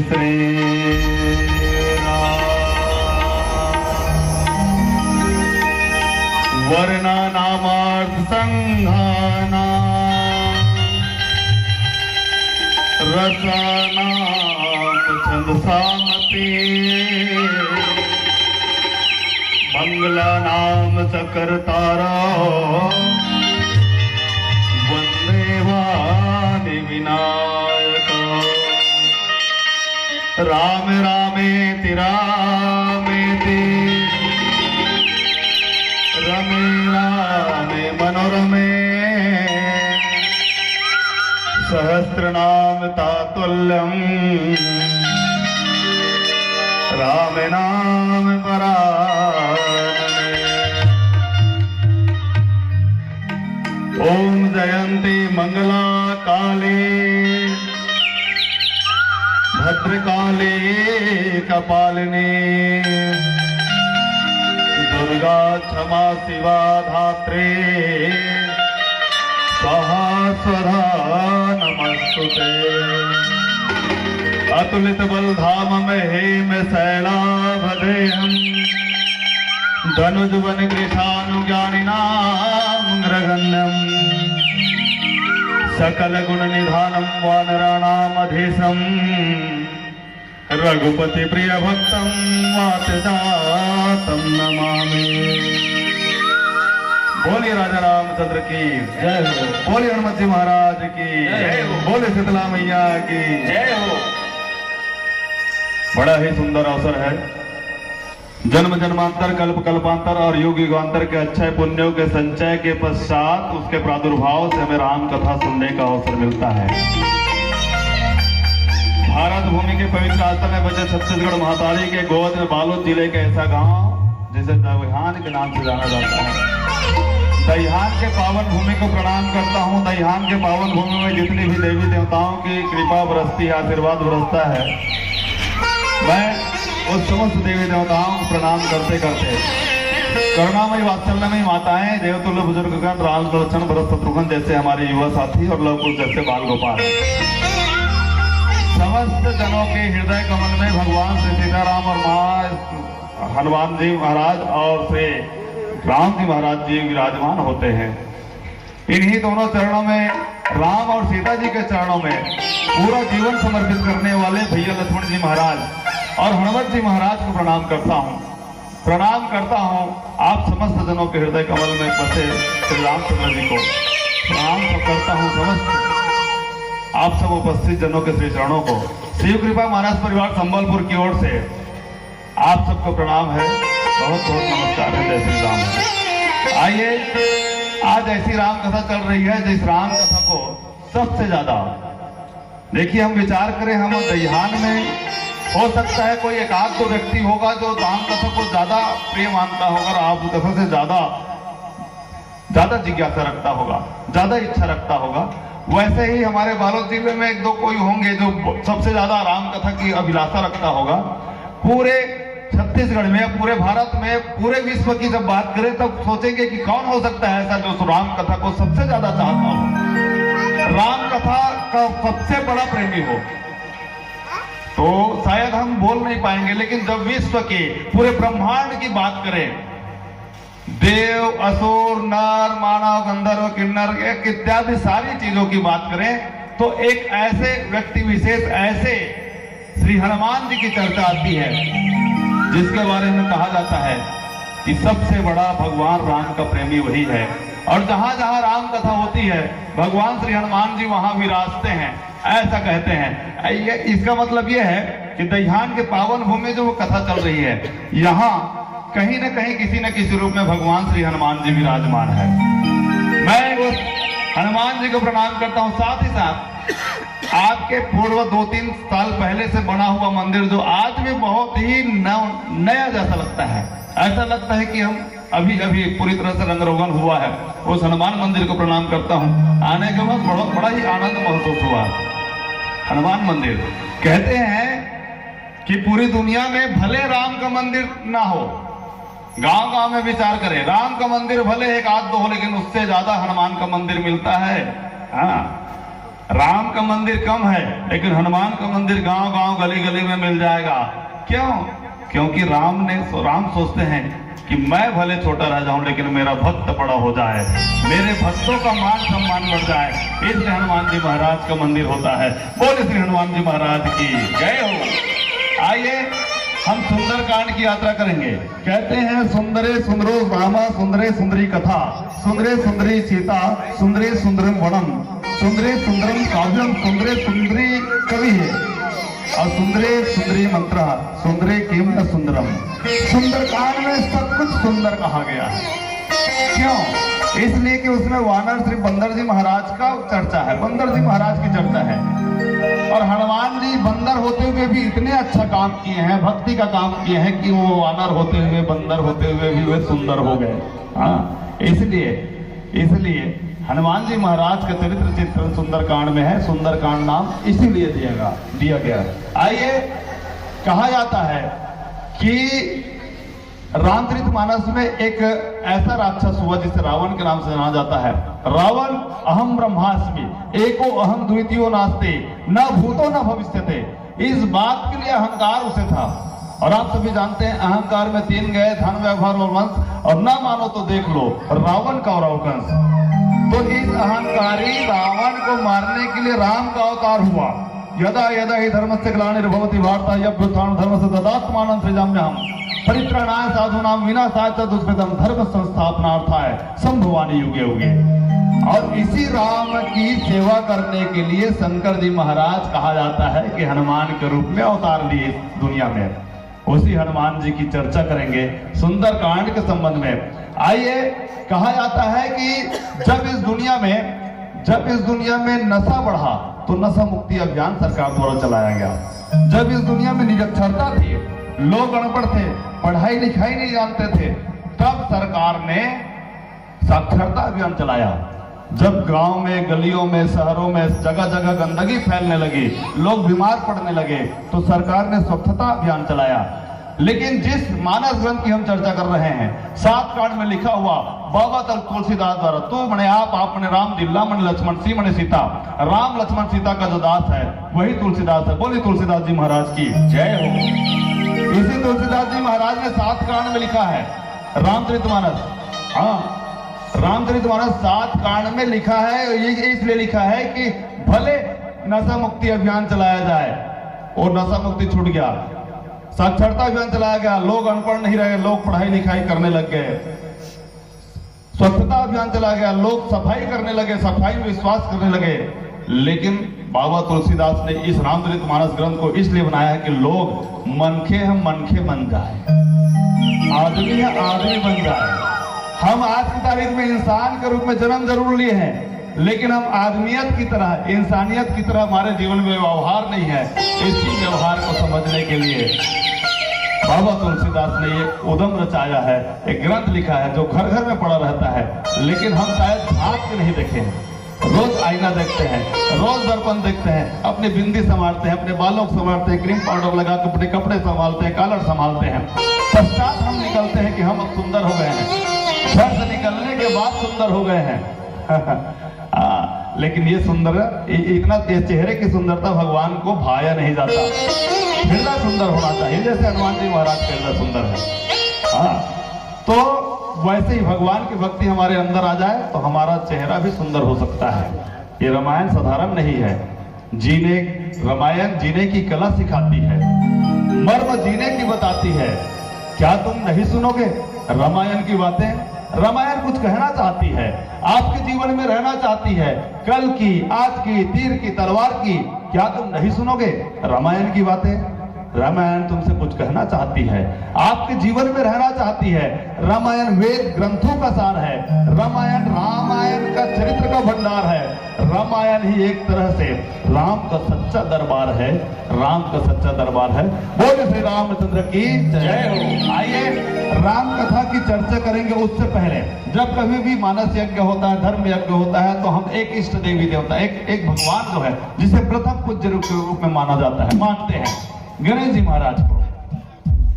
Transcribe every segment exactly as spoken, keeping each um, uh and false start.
श्री राम। वर्णानामर्थ संघानां रसानां च छंदसामपि। मंगलानां च कर्तारः वंदे वाणी विनायकः। रामे रामेति रामेति रमे रामे मनोरमे। सहस्रनाम तातुल्यं रामे नामे परानने। ओम जयंती मंगला काली भद्रकाली कपालिनी दुर्गा क्षमा शिवा धात्री स्वाहा स्वधा नमस्तुते। अतुलित बल धामम हेम शैलाभ देहम धनुज बन कृशानु ज्ञानिनाम अग्रगण्यम सकल गुण निधानम वानराणाम अधीशम रघुपति प्रिय भक्तम वात जातम नमामि। बोलिए राजा रामचंद्र की जय हो। बोलिए हनुमत जी महाराज की जय हो। बोलिए शीतला मैया की जय हो। बड़ा ही सुंदर अवसर है। जन्म जन्मांतर, कल्प कल्पांतर और युग युगांतर के अच्छे पुण्यों के संचय के पश्चात उसके प्रादुर्भाव से हमें राम कथा सुनने का अवसर मिलता है। भारत भूमि के पवित्र आस्था में बसे छत्तीसगढ़ महतारी के गोद में बालोद जिले का ऐसा गांव जिसे दहिहान के नाम से जाना जाता है। दहिहान के पावन भूमि को प्रणाम करता हूँ। दहिहान के पावन भूमि में जितनी भी देवी देवताओं की कृपा बरसती है, आशीर्वाद बरसता है, मैं उस समस्त देवी देवताओं को प्रणाम करते करते करुणामयी वात्सल्यमयी माताएं, देवतुल्य बुजुर्गगण, राम लक्ष्मण भरत शत्रुघ्न जैसे हमारे युवा साथी और लव कुश जैसे बाल गोपाल, समस्त जनों के हृदय कमल में भगवान श्री सीताराम और माँ हनुमान जी महाराज और श्री राम जी महाराज जी विराजमान होते हैं। इन्हीं दोनों चरणों में, राम और सीता जी के चरणों में पूरा जीवन समर्पित करने वाले भैया लक्ष्मण जी महाराज और हनुमत जी महाराज को प्रणाम करता हूँ। प्रणाम करता हूँ आप समस्त जनों के हृदय कमल में बसे श्री रामचंद्र जी को। प्रणाम तो करता हूँ समस्त आप सब उपस्थित जनों के श्री चरणों को। शिव कृपा मानस परिवार संबलपुर की ओर से आप सबको प्रणाम है, बहुत बहुत नमस्कार है, जय श्री राम है। आइए, आज ऐसी राम कथा चल रही है जिस राम कथा को सबसे ज्यादा, देखिए, हम विचार करें, हम दहिहान में हो सकता है कोई एक आध दो व्यक्ति होगा जो राम कथा को ज्यादा प्रिय मानता होगा और राम कथा से ज्यादा ज्यादा जिज्ञासा रखता होगा, ज्यादा इच्छा रखता होगा। वैसे ही हमारे बालोद जिले में एक दो कोई होंगे जो ब-, सबसे ज्यादा राम कथा की अभिलाषा रखता होगा। पूरे छत्तीसगढ़ में, पूरे भारत में, पूरे विश्व की जब बात करें तब सोचेंगे कि कौन हो सकता है ऐसा जो उस राम कथा को सबसे ज्यादा चाहता हो, राम कथा का सबसे बड़ा प्रेमी हो। तो शायद हम बोल नहीं पाएंगे, लेकिन जब विश्व के पूरे ब्रह्मांड की बात करें, देव, असुर, नर, मानव, गंधर्व, किन्नर, एक इत्यादि सारी चीजों की बात करें तो एक ऐसे व्यक्ति विशेष, ऐसे श्री हनुमान जी की चर्चा आती है जिसके बारे में कहा जाता है कि सबसे बड़ा भगवान राम का प्रेमी वही है। और जहां जहां राम कथा होती है, भगवान श्री हनुमान जी वहां विराजते हैं, ऐसा कहते हैं। ये, इसका मतलब ये है कि दहिहान के पावन भूमि में जो वो कथा चल रही है, यहाँ कहीं न कहीं किसी न किसी रूप में भगवान श्री हनुमान जी विराजमान है। मैं उस हनुमान जी को प्रणाम करता हूँ। साथ ही साथ आपके पूर्व दो तीन साल पहले से बना हुआ मंदिर जो आज भी बहुत ही नव-, नया जैसा लगता है, ऐसा लगता है कि हम अभी अभी पूरी तरह से रंग रोगन हुआ है, उस हनुमान मंदिर को प्रणाम करता हूँ। आने के बाद बड़ा, बड़ा ही आनंद महसूस हुआ। हनुमान मंदिर, कहते हैं कि पूरी दुनिया में भले राम का मंदिर ना हो, गांव गांव में विचार करें, राम का मंदिर भले एक आध दो हो, लेकिन उससे ज्यादा हनुमान का मंदिर मिलता है। हाँ, राम का मंदिर कम है, लेकिन हनुमान का मंदिर गांव गांव, गली गली में मिल जाएगा। क्यों? क्योंकि राम ने, राम सोचते हैं कि मैं भले छोटा रह जाऊं, लेकिन मेरा भक्त बड़ा हो जाए, मेरे भक्तों का मान सम्मान बढ़ जाए, इसलिए हनुमान जी महाराज का मंदिर होता है। बोले श्री हनुमान जी महाराज की जय हो। आइए, हम सुंदरकांड की यात्रा करेंगे। कहते हैं, सुंदरे सुंदरो रामा, सुंदरे सुंदरी कथा, सुंदरे सुंदरी सीता, सुंदरे सुंदरम वनम, सुंदरे सुंदरम काव्यम, सुंदरे सुंदरी कवि है, और सुंदरे सुंदरी मंत्र, सुंदरे किम न सुंदरम। सुंदरकांड में सब कुछ सुंदर कहा गया है। क्यों? इसलिए कि उसमें वानर श्री बंदर जी महाराज का चर्चा है, बंदर जी महाराज की चर्चा है। और हनुमान जी बंदर होते हुए भी इतने अच्छा काम किए हैं, भक्ति का काम किए हैं कि वो वानर होते हुए, बंदर होते हुए भी वे सुंदर हो गए। हाँ, इसलिए, इसलिए हनुमान जी महाराज का चरित्र चित्रण सुंदरकांड में है। सुंदरकांड नाम इसीलिए दिया गया, दिया गया। आइए, कहा जाता है कि रामचरित मानस में एक ऐसा राक्षस हुआ जिसे रावण के नाम से जाना जाता है। रावण, अहम ब्रह्मास्मि, एको अहम द्वितीयो नास्ति, न भूतो न भविष्यते, इस बात के लिए अहंकार उसे था। और आप सभी जानते हैं, अहंकार में तीन गए, धन, व्यवहार और वंश, और ना मानो तो देख लो, रावण का और अवकंस। तो इस अहंकारी रावण को मारने के लिए राम का अवतार हुआ। यदा यदा ही धर्मस्य ग्लानिर्भवति भारत, अभ्युत्थान धर्मस्य तदात्मानं सृजाम्यहम, परित्राणाय साधूनाम विनाशाय च दुष्कृतम, धर्म संस्थापनार्थाय संभवानी युगे युगे। और इसी राम की सेवा करने के लिए शंकर जी महाराज, कहा जाता है कि हनुमान के रूप में अवतार लिए इस दुनिया में। उसी हनुमान जी की चर्चा करेंगे सुंदरकांड के संबंध में। आइए, कहा जाता है कि जब इस दुनिया में, जब इस दुनिया में नशा बढ़ा, तो नशा मुक्ति अभियान सरकार द्वारा चलाया गया। जब इस दुनिया में निरक्षरता थी, लोग अनपढ़ थे, पढ़ाई लिखाई नहीं जानते थे, तब सरकार ने साक्षरता अभियान चलाया। जब गांव में, गलियों में, शहरों में जगह जगह गंदगी फैलने लगी, लोग बीमार पड़ने लगे, तो सरकार ने स्वच्छता अभियान चलाया। लेकिन जिस मानस ग्रंथ की हम चर्चा कर रहे हैं, सात कांड में लिखा हुआ, बाबा तल तुलसीदास द्वारा, तू मने आप, आप मने राम, दिल्ला मने लक्ष्मण, सी मने सीता, राम लक्ष्मण सीता का जो दास है, वही तुलसीदास है। बोलिए तुलसीदास जी महाराज की जय हो। इसी तुलसीदास जी महाराज ने सात कांड में लिखा है रामचरितमानस। हाँ, रामचरितमानस सात कांड में लिखा है। ये इसलिए लिखा है कि भले नशा मुक्ति अभियान चलाया जाए, और नशा मुक्ति छूट गया, साक्षरता अभियान चलाया गया, लोग अनपढ़ नहीं रहे, लोग पढ़ाई लिखाई करने लग गए, स्वच्छता अभियान चला गया, लोग सफाई करने लगे, सफाई में विश्वास करने लगे। लेकिन बाबा तुलसीदास ने इस रामचरित मानस ग्रंथ को इसलिए बनाया है कि लोग मनखे हैं, मनखे बन जाए, आदमी है, आदमी बन जाए। हम आज की तारीख में इंसान के रूप में जन्म जरूर लिए हैं, लेकिन हम आदमियत की तरह, इंसानियत की तरह हमारे जीवन में व्यवहार नहीं है। इसी व्यवहार को समझने के लिए बाबा तुलसीदास ने ये उदम रचाया है, एक ग्रंथ लिखा है जो घर घर में पड़ा रहता है, लेकिन हम शायद झांक के नहीं देखे हैं। रोज आईना देखते हैं, रोज दर्पण देखते हैं, अपनी बिंदी संभालते हैं, अपने बालों को संभालते हैं, क्रीम पाउडर लगा के अपने कपड़े संभालते हैं, कॉलर संभालते हैं। पश्चात हम निकलते हैं कि हम अब सुंदर हो गए हैं, घर से निकलने के बाद सुंदर हो गए हैं। हाँ, लेकिन ये सुंदर, इ-, इतना, ये चेहरे की सुंदरता भगवान को भाया नहीं जाता। हृदय सुंदर होना चाहिए, जैसे हनुमान जी महाराज का हृदय सुंदर है। हाँ, तो वैसे ही भगवान की भक्ति हमारे अंदर आ जाए तो हमारा चेहरा भी सुंदर हो सकता है। ये रामायण साधारण नहीं है। जीने, रामायण जीने की कला सिखाती है, मर्म जीने की बताती है। क्या तुम नहीं सुनोगे रामायण की बातें? रामायण कुछ कहना चाहती है, आपके जीवन में रहना चाहती है। कल की, आज की, तीर की, तलवार की, क्या तुम नहीं सुनोगे रामायण की बातें? रामायण तुमसे कुछ कहना चाहती है, आपके जीवन में रहना चाहती है। रामायण वेद ग्रंथों का सार है, रामायण, रामायण का चरित्र का भंडार है। रामायण ही एक तरह से राम का सच्चा दरबार है, राम का सच्चा दरबार है। बोले श्री रामचंद्र की जय हो। आइए, राम कथा की चर्चा करेंगे। उससे पहले, जब कभी भी मानस यज्ञ होता है, धर्म यज्ञ होता है, तो हम एक इष्ट देवी देवता, एक, एक भगवान जो है, जिसे प्रथम पूज्य रूप के रूप में माना जाता है, मानते हैं गणेश जी महाराज को।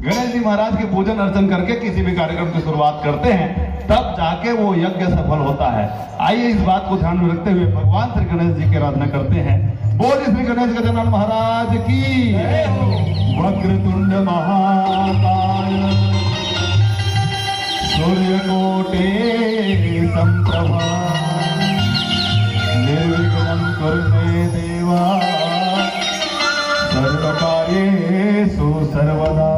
गणेश जी महाराज के पूजन अर्चन करके किसी भी कार्यक्रम की शुरुआत करते हैं, तब जाके वो यज्ञ सफल होता है। आइए, इस बात को ध्यान में रखते हुए भगवान श्री गणेश जी की आराधना करते हैं। बोल श्री गणेश गजानन महाराज की। वक्रतुंड महाकाय सूर्यकोटि संप्रभा, निर्विघ्नं कुरु मे देवा, सर्वकार्येषु सर्वदा।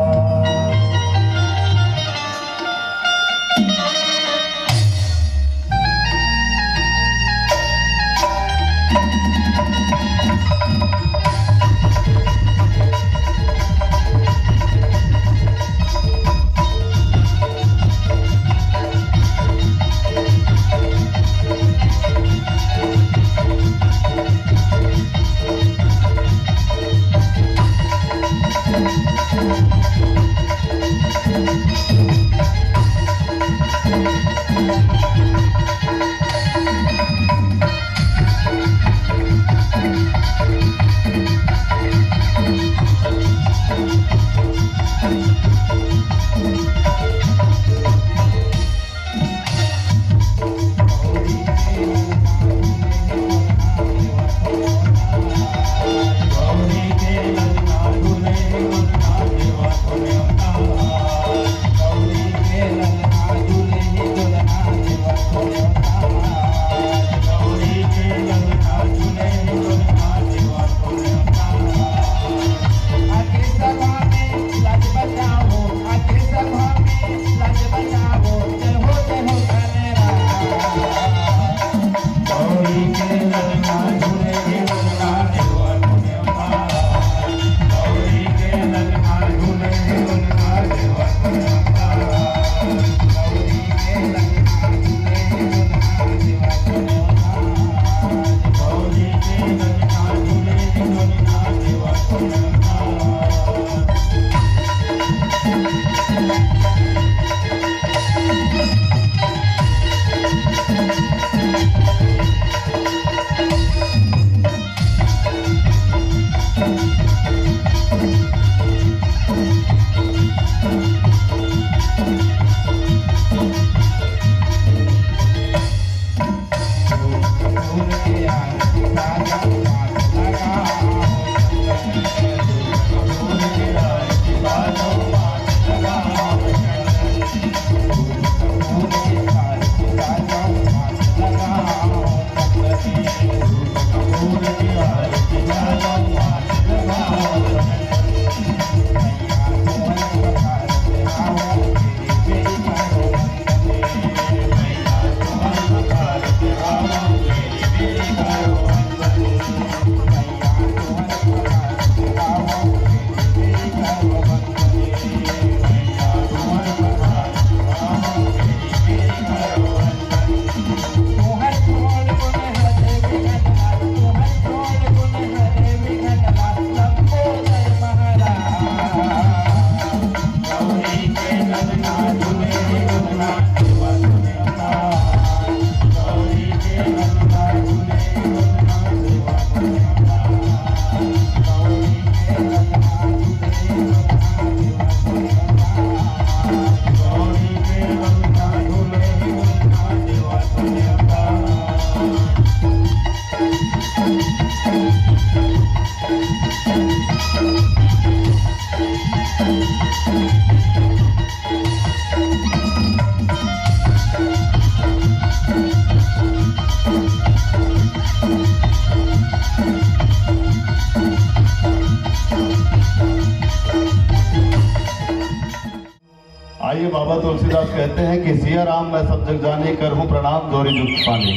आइए, बाबा तुलसीदास कहते हैं कि सिया राम मैं सब जग जानी, करहूँ प्रणाम जोरी जुग पानी।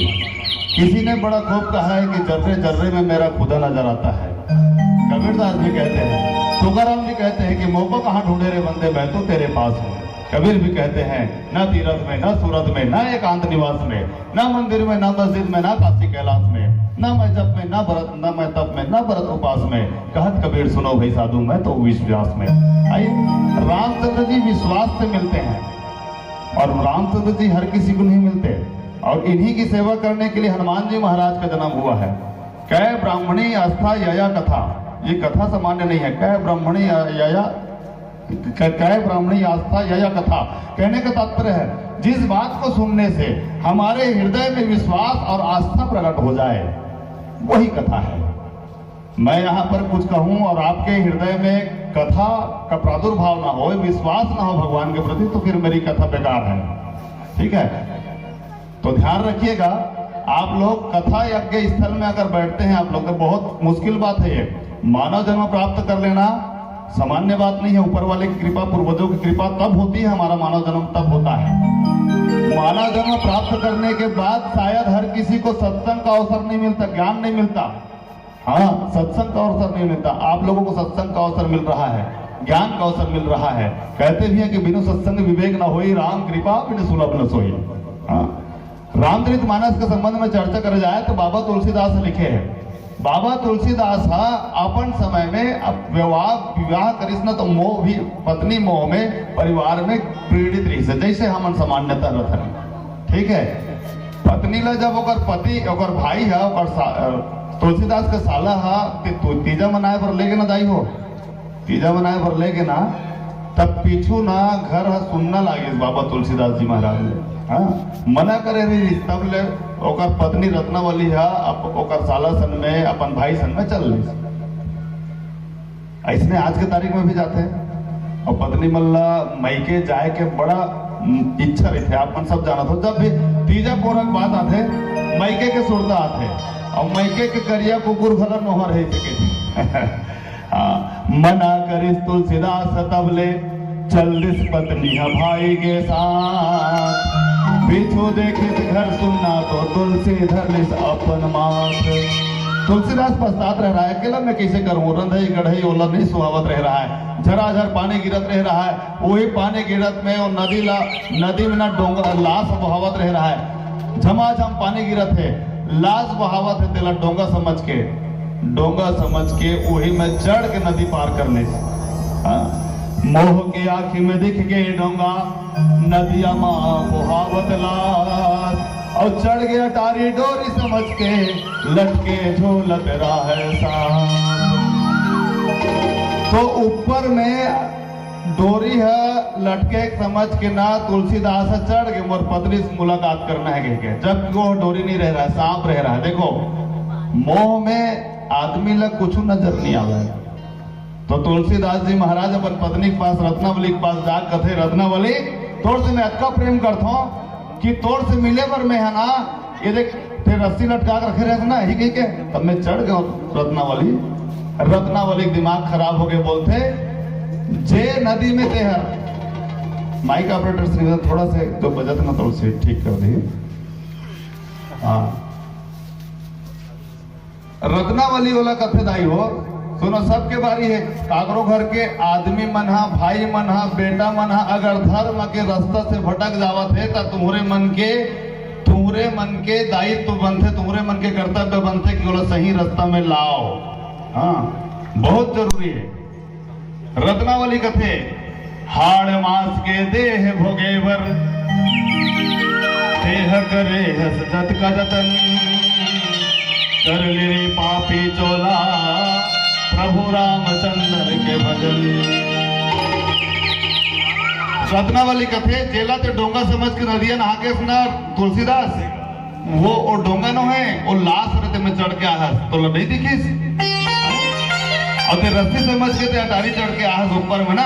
किसी ने बड़ा खूब कहा है कि जर्रे जर्रे में मेरा खुदा नजर आता है। कबीरदास भी कहते हैं, तुकाराम भी कहते हैं कि मौका कहाँ ढूंढे रे बंदे, मैं तो तेरे पास हूँ। कबीर भी कहते हैं, ना तीरथ में, ना सूरत में, ना एकांत निवास में, ना मंदिर में, ना मस्जिद में, ना काशी कैलाश में, ना मैं जप में, ना व्रत, ना मैं तप में, ना व्रत उपास में, कहत कबीर सुनो भाई साधु, मैं तो विश्वास में। आइए, रामचंद्र जी विश्वास से मिलते हैं, और रामचंद्र जी हर किसी को नहीं मिलते, और इन्हीं की सेवा करने के लिए हनुमान जी महाराज का जन्म हुआ है। कै ब्राह्मणी आस्था यया कथा, ये कथा सामान्य नहीं है, कै ब्राह्मणी यया क- कहे ब्राह्मणी आस्था यया कथा। कहने का तात्पर्य है, जिस बात को सुनने से हमारे हृदय में विश्वास और आस्था प्रकट हो जाए, वही कथा है। मैं यहाँ पर कुछ कहूँ और आपके हृदय में कथा का प्रादुर्भाव ना हो, विश्वास ना हो भगवान के प्रति, तो फिर मेरी कथा बेकार है। ठीक है, तो ध्यान रखिएगा, आप लोग कथा यज्ञ स्थल में अगर बैठते हैं आप लोग, तो बहुत मुश्किल बात है ये। मानव जन्म प्राप्त कर लेना सामान्य बात नहीं है। ऊपर वाले की कृपा, पूर्वजों की कृपा तब होती है, हमारा मानव जन्म तब होता है। मानव जन्म प्राप्त करने के बाद शायद हर किसी को सत्संग का अवसर नहीं मिलता, ज्ञान नहीं मिलता। हाँ, सत्संग का अवसर नहीं मिलता। आप लोगों को सत्संग का अवसर मिल रहा है, ज्ञान का अवसर मिल रहा है। कहते भी हैं कि बिनु सत्संग विवेक न होई, राम कृपा बिनु सुलभ न सोई। हाँ, रामचरित मानस के संबंध में चर्चा करे जाए तो बाबा तुलसीदास लिखे हैं, बाबा तुलसीदास हा अपन समय में अब विवाह, विवाह करिस न तो मोह भी, पत्नी मोह में परिवार में पीड़ित रहिस, जैसे हमन सामान्यतः रहथन। ठीक है, पत्नी ला जब ओकर पति, ओकर भाई है, ओकर सा-, अ, तुलसीदास के साला हा ती-, तू-, तीजा मनाए बर लेगे ना दाई हो, तीजा मनाए बर लेगे ना, तब पीछू ना घर ह सुन्ना लागिस बाबा तुलसीदास जी महाराज ले। हाँ, मना करे रहिस, तब ले ओकर पत्नी रत्नावली ह अप-, ओकर साला सन में, अपन भाई सन में चल लिस। अइसने आज के तारीख में भी जाथे अउ पत्नी मन ला मइके जाए के बड़ा, उम, इच्छा रहिथे। आप मन सब जानत हो, जब भी तीजा पोरा के बात आथे, मइके के सुरता आथे अउ मइके के करिया कुकुर घला नोहर हे सके। हाँ, मना करिस तुलसीदास तब ले, चल दिस पत्नी ह भाई के साथ। पीछू देखिस घर सुन्ना तो तुलसी धर लिस अपन माथ। तुलसीदास पछतात रह रहा है, अकेला मैं कैसे करूं, रंधई गढ़ई ओला नहीं सुहावत रह रहा है, झराझर पानी गिरत रह रहा है, वही पानी गिरत में वो नदी ला, नदी में ना डोंगा लाश बहावत रह रहा है, झमाझम पानी गिरत है, लाश बहावत है, तेला डोंगा समझ के, डोंगा समझ के वही में चढ़ के नदी पार कर ले। हाँ, मोह के आँखी में दिख के डोंगा, नदिया मा बहावत लाश, अउ चढ़ गया टारी डोरी समझ के, लटके झूलत राहे साथ। तो ऊपर में डोरी ह लटके समझ के ना तुलसीदास ह चढ़ के मोर पत्नी से मुलाकात करना है कह के, जबकि वो डोरी नहीं रह रहा है, सांप रह रहा है। देखो, मोह में आदमी ला कुछ नजर नहीं आवे। तो तुलसीदास जी महाराज अपन पत्नी के पास, रत्नावली के पास जाके कथे, "रत्नावली, तोर से मैं अतका प्रेम करथों कि तोर से मिले बर मैं है ना, ये देख, ते रस्सी लटका के रखे रहते ना, यही कही के तब मैं चढ़ गया रत्नावली।" रत्नावली के दिमाग खराब हो गए, बोलते, "जे नदी में ते हर।" माइक ऑपरेटर से निवेदन, थोड़ा से जो बजत ना, थोड़ा से ठीक कर दिए। हाँ, रत्नावली वाला कथे दाई हो, सुनो, सबके बारी है। काकरो घर के आदमी मन हा, भाई मन हा, बेटा मन हा, अगर धर्म के रास्ता से भटक जावत है, त तुहरे मन के, तुहरे मन के दायित्व बनथे, तुहरे मन के कर्तव्य बनथे कि ओला सही रास्ता में लाओ। हाँ, बहुत जरूरी है। रत्नावली कथे, "हाड़ मास के देह भोगे बर, देह करे हस जतका जतन, कर ले रे पापी चोला, प्रभु रामचंद्र के भजन।" रत्नावली कथे, "जेला ते डोंगा समझ के नदिया नहा के ना तुलसीदास, वो, वो डोंगा नो है, वो लाश रहते में चढ़ के आहस, तो ला नहीं दिखिस? और ते रस्सी समझ के ते अटारी चढ़ के आहस ऊपर में ना,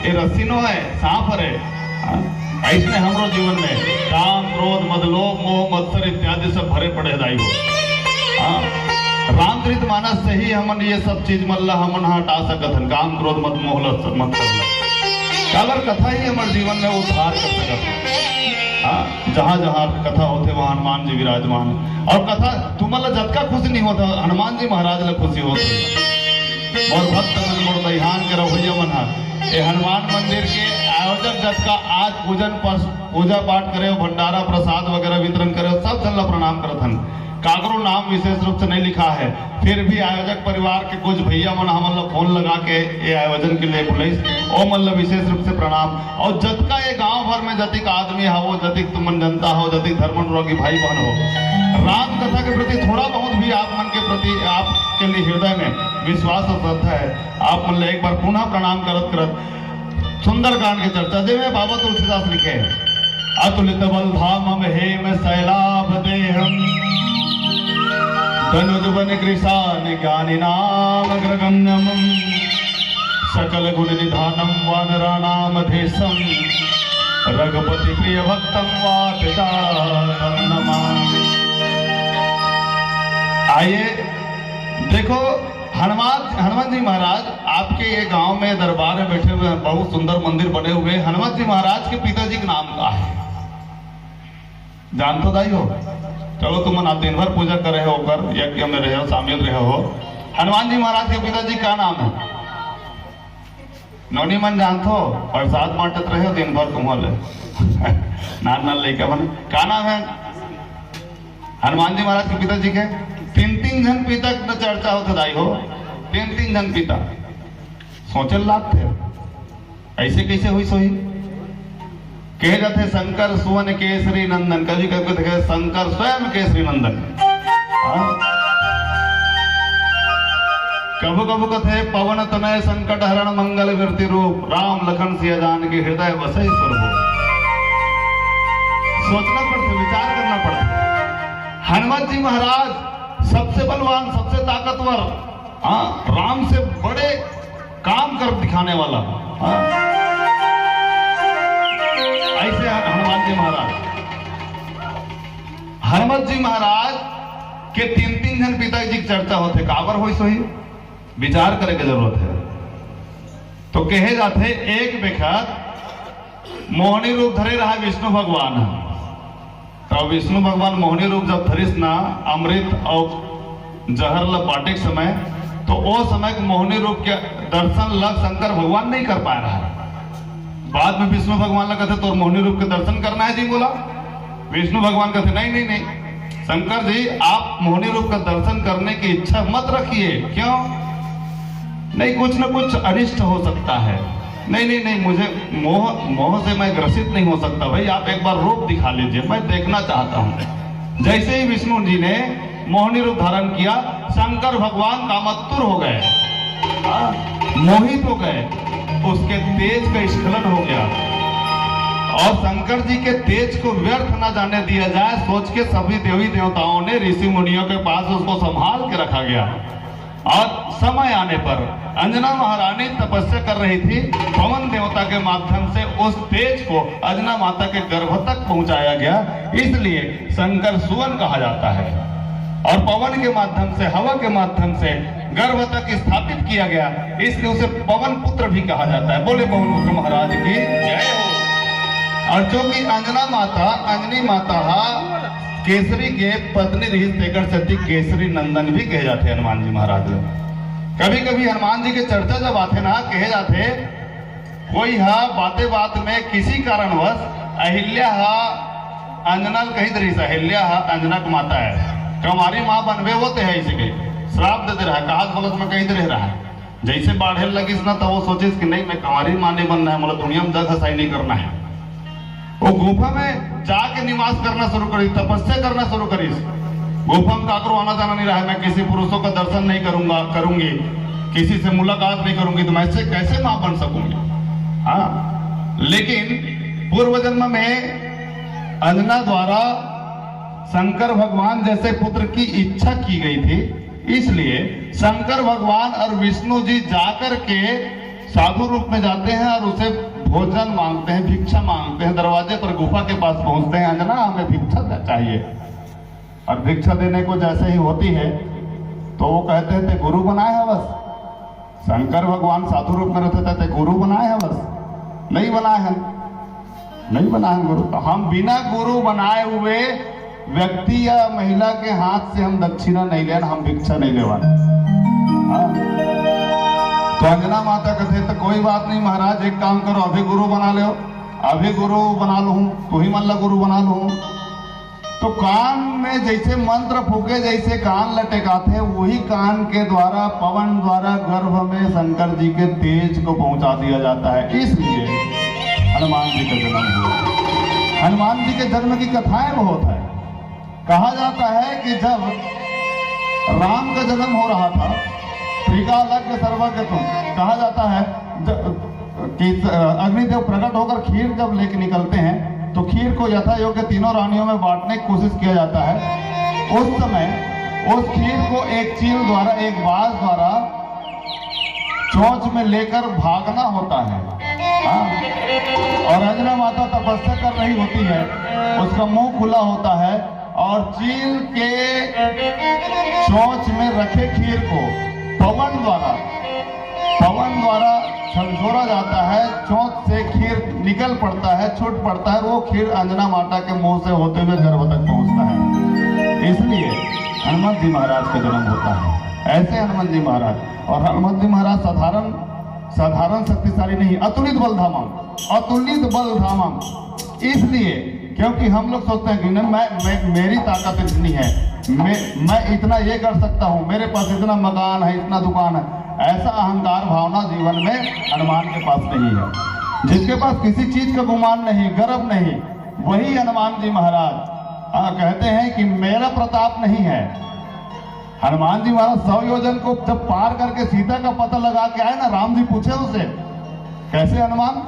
ये रस्सी नो है, सांप हरे।" हाँ? ऐसने हमरो जीवन में काम, क्रोध, मद, लोभ, मोह, मत्सर इत्यादि सब भरे पड़े दाई हो। हाँ? रामचरित मानस से ही हमन ये सब चीज मन ला हमन हटा सकत हन, काम, क्रोध, मद, मोह, लस-, मत्सर ला। काबर कथा ही हमर जीवन में उद्धार कर सकत है। हाँ? जहाँ जहाँ कथा होथे, वहाँ हनुमान जी विराजमान है। और कथा तुमन ला जतका खुशी नहीं होता, हनुमान जी महाराज ला खुशी होथे। मोर भक्त मन, मोर दईहान के रवैया मन हा, ये हनुमान मंदिर के आयोजक जतका आज पूजन पर पूजा पाठ करे हो, भंडारा प्रसाद वगैरह वितरण करे हो, सब झन ला प्रणाम करत हन। काकरो नाम विशेष रूप से नहीं लिखा है, फिर भी आयोजक परिवार के कुछ भैया मन हमन ला फोन लगा के ये आयोजन के लिए बुलाइस, ओ मन ला विशेष रूप से प्रणाम। और जतका ये गांव भर में जतिक आदमी हवो, जतिक तुमन जनता हो, जतिक धर्म अनुरागी भाई बहन हो, राम कथा के प्रति थोड़ा बहुत भी आप मन के प्रति, आपके लिए हृदय में विश्वास और श्रद्धा है, आप मन ला एक बार पुनः प्रणाम करत करत सुंदरकांड के चर्चा, जेमे बाबा तुलसीदास लिखे, "अतुलित बल धामम हेम शैलाभ देहम, दनुज बन कृशान ज्ञानी नाम अग्रगण्यम, सकल गुण निधानम वानराणाम देशम, रघुपति प्रिय भक्तम वात जातम नमामि।" आइए, देखो, हनुमान, हनुमान जी महाराज आपके ये गांव में दरबार में बैठे हुए हैं, बहुत सुंदर मंदिर बने हुए हैं। हनुमान जी महाराज के पिताजी के नाम का है, जान तो दाई हो? चलो, तुम आप दिन भर पूजा करे हो, कर यज्ञ में रहे हो, शामिल रहे हो। हनुमान जी महाराज के पिताजी का नाम है? नोनी मन जानत हो, प्रसाद बांटत रहे हो दिन भर तुम ले। नान नान लइका मन, का नाम है? हनुमान जी महाराज के पिताजी के तीन तीन झन पिता के चर्चा होथे दाई हो, तीन तीन झन पिता। सोचे लागथे, ऐसे कैसे हुई सोही? कहे जाथे शंकर सुवन केसरी नंदन, कभी कभी देखे शंकर स्वयं केसरी नंदन। हाँ? कभू कभू कथे पवन तनय संकट हरण मंगल मूर्ति रूप, राम लखन सिया जान के हृदय बसई सुरभूप। सोचना पड़थे, विचार करना पड़थे। हनुमत जी महाराज सबसे बलवान, सबसे ताकतवर, हाँ, राम से बड़े काम कर दिखाने वाला, हाँ, ऐसे हनुमान जी महाराज। हनुमत जी महाराज के तीन तीन झन पिताजी के चर्चा होथे, काबर होइस होही, विचार करे के जरूरत है। तो कहे जाथे एक बेखत मोहनी रूप धरे रहा विष्णु भगवान। तो विष्णु भगवान मोहनी रूप जब धरिस ना, अमृत और जहर ल बांटे के समय, तो ओ समय के मोहनी रूप के दर्शन ल शंकर भगवान नहीं कर पाए रहा। बाद में विष्णु भगवान ल कथे, "तोर मोहनी रूप के दर्शन करना है जी," बोला। विष्णु भगवान कथे, "नहीं, नहीं, नहीं, शंकर जी, आप मोहनी रूप का दर्शन करने की इच्छा मत रखिए।" "क्यों?" "नहीं, कुछ न कुछ अनिष्ट हो सकता है।" "नहीं, नहीं, नहीं, मुझे मोह, मोह से मैं ग्रसित नहीं हो सकता भाई, आप एक बार रूप दिखा लीजिए, मैं देखना चाहता हूँ।" जैसे ही विष्णु जी ने मोहनी रूप धारण किया, शंकर भगवान कामातुर हो गए, हाँ, मोहित हो गए, उसके तेज का स्खलन हो गया। और शंकर जी के तेज को व्यर्थ न जाने दिया जाए, सोच के सभी देवी देवताओं ने, ऋषि मुनियों के पास उसको संभाल के रखा गया। और समय आने पर अंजना महारानी तपस्या कर रही थी, पवन देवता के माध्यम से उस तेज को अंजना माता के गर्भ तक पहुंचाया गया, इसलिए शंकर सुवन कहा जाता है। और पवन के माध्यम से, हवा के माध्यम से गर्भ तक स्थापित किया गया, इसलिए उसे पवन पुत्र भी कहा जाता है। बोले पवन पुत्र महाराज की जय हो। और चूंकि अंजना माता, अंजनी माता हा केसरी के पत्नी रहिस, तेकर सेती केसरी नंदन भी कहे जाथे हनुमान जी महाराज ल। कभी कभी हनुमान जी के चर्चा जब आथे ना, कहे जाथे, कोई हा बाते बात में किसी कारणवश अहिल्या हा अंजना ल कहित रहिस, अहिल्या हा अंजना के माता है, कंवारी माँ बनबे वो ते है, इसे कही श्राप दे दे रहा है, कहास बोलत में कहित रह रहा है। जैसे बाढ़े लगिस ना, तो वो सोचिस कि नहीं, मैं कंवारी माँ नहीं बनना है, मोला दुनिया में दस हसाई नहीं करना है। वो गुफा में जाके निवास करना शुरू करिस, तपस्या करना शुरू करिस। गुफा में काकरो आना जाना नहीं रहा है, मैं किसी पुरुषों का दर्शन नहीं करूंगा, करूंगी, किसी से मुलाकात नहीं करूंगी, तो मैं इससे कैसे माँ बन सकूंगी? हाँ, लेकिन पूर्व जन्म में अंजना द्वारा शंकर भगवान जैसे पुत्र की इच्छा की गई थी, इसलिए शंकर भगवान और विष्णु जी जाकर के साधु रूप में जाते हैं और उसे भोजन मांगते हैं, भिक्षा मांगते हैं, दरवाजे पर गुफा के पास पहुंचते हैं, "अंजना, हमें भिक्षा दे-, चाहिए।" और भिक्षा देने को जैसे ही होती है, तो वो कहते हैं, "ते गुरु बनाए हवस?" शंकर भगवान साधु रूप में रहते थे, "ते गुरु बनाए हवस?" "नहीं बनाए हैं।" "नहीं बनाए हैं गुरु।" तो हम बिना गुरु बनाए हुए व्यक्ति या महिला के हाथ से हम दक्षिणा नहीं लेन, हम भिक्षा नहीं लेवन। हाँ? तो अंजना माता कहते, "तो कोई बात नहीं महाराज, एक काम करो, अभी गुरु बना लो, अभी गुरु बना लूँ, तू ही मन ला गुरु बना लूँ।" तो कान में जैसे मंत्र फूके, जैसे कान लटकाते, वही कान के द्वारा, पवन द्वारा गर्भ में शंकर जी के तेज को पहुंचा दिया जाता है। इसलिए हनुमान जी का जन्म हुआ। हनुमान जी के जन्म की कथाएं बहुत है। कहा जाता है कि जब राम का जन्म हो रहा था, त्रिकालज्ञ सर्वज्ञ तुम, कहा जाता है, जब कि अ, अग्निदेव प्रकट होकर खीर जब लेके निकलते हैं तो खीर को यथा योग्य तीनों रानियों में बांटने की कोशिश किया जाता है। उस समय उस खीर को एक चील द्वारा, एक बाज द्वारा चोंच में लेकर भागना होता है। हाँ। और अंजना माता तपस्या कर रही होती है, उसका मुंह खुला होता है और चील के चोंच में रखे खीर को पवन द्वारा पवन द्वारा झकझोरा जाता है, चोंच से खीर निकल पड़ता है, छूट पड़ता है। वो खीर अंजना माता के मुंह से होते हुए गर्भ तक पहुंचता है। इसलिए हनुमंत जी महाराज का जन्म होता है। ऐसे हनुमंत जी महाराज, और हनुमंत जी महाराज साधारण साधारण शक्तिशाली नहीं, अतुलित बल धामम, अतुलित बल धामम। इसलिए क्योंकि हम लोग सोचते हैं कि नहीं, मैं, मैं मेरी ताकत इतनी है, मैं मैं इतना ये कर सकता हूँ, मेरे पास इतना मकान है, इतना दुकान है, ऐसा अहंकार भावना जीवन में हनुमान के पास नहीं है। जिसके पास किसी चीज का गुमान नहीं, गर्व नहीं, वही हनुमान जी महाराज। हाँ, कहते हैं कि मेरा प्रताप नहीं है। हनुमान जी महाराज सौ योजन को जब पार करके सीता का पता लगा के आए ना, राम जी पूछे उसे, कैसे हनुमान,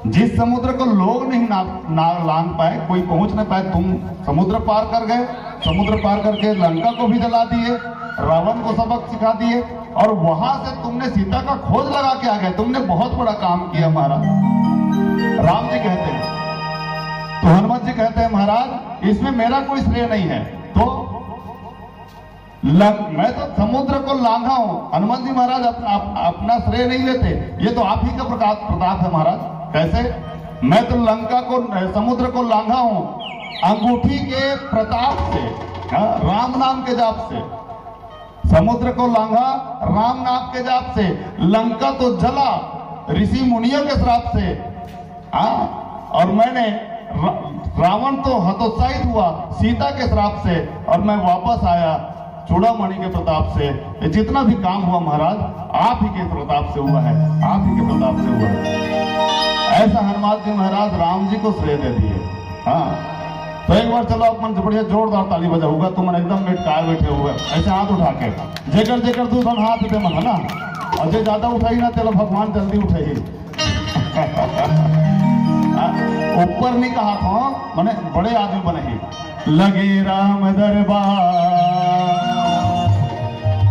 जिस समुद्र को लोग नहीं ना, ना लांग पाए, कोई पहुंच न पाए, तुम समुद्र पार कर गए, समुद्र पार करके लंका को भी जला दिए, रावण को सबक सिखा दिए, और वहां से तुमने सीता का खोज लगा के आ गए। तुमने बहुत बड़ा काम किया महाराज। राम जी कहते हैं, तो हनुमंत जी कहते हैं, महाराज, इसमें मेरा कोई श्रेय नहीं है। तो लंग, मैं तो समुद्र को लांघा हूँ। हनुमान जी महाराज अपना अप, अपना श्रेय नहीं लेते, ये तो आप ही का प्रताप प्रताप है महाराज। कैसे? मैं तो लंका को, समुद्र को लांघा हूँ अंगूठी के प्रताप से, हाँ, राम नाम के जाप से। समुद्र को लांघा राम नाम के जाप से। लंका तो जला ऋषि मुनियों के श्राप से। हाँ, और मैंने रा-, रावण तो हतोत्साहित हुआ सीता के श्राप से, और मैं वापस आया चूड़ामणि के प्रताप से। ये जितना भी काम हुआ महाराज, आप ही के प्रताप से हुआ है, आप ही के प्रताप से हुआ है। ऐसा हनुमान जी महाराज राम जी को श्रेय दे दिए। हाँ, तो एक बार चलो आप मन से बढ़िया जोरदार ताली बजाऊंगा, तुम मन एकदम मिटकाए बैठे हुए, ऐसे हाथ उठा के, जेकर जेकर दू ठन हाथ दे मन, है ना, और जे ज्यादा उठाई ना, तेला भगवान जल्दी उठाई। ऊपर नहीं कहा था, माने बड़े आदमी बने ही। लगे राम दरबार,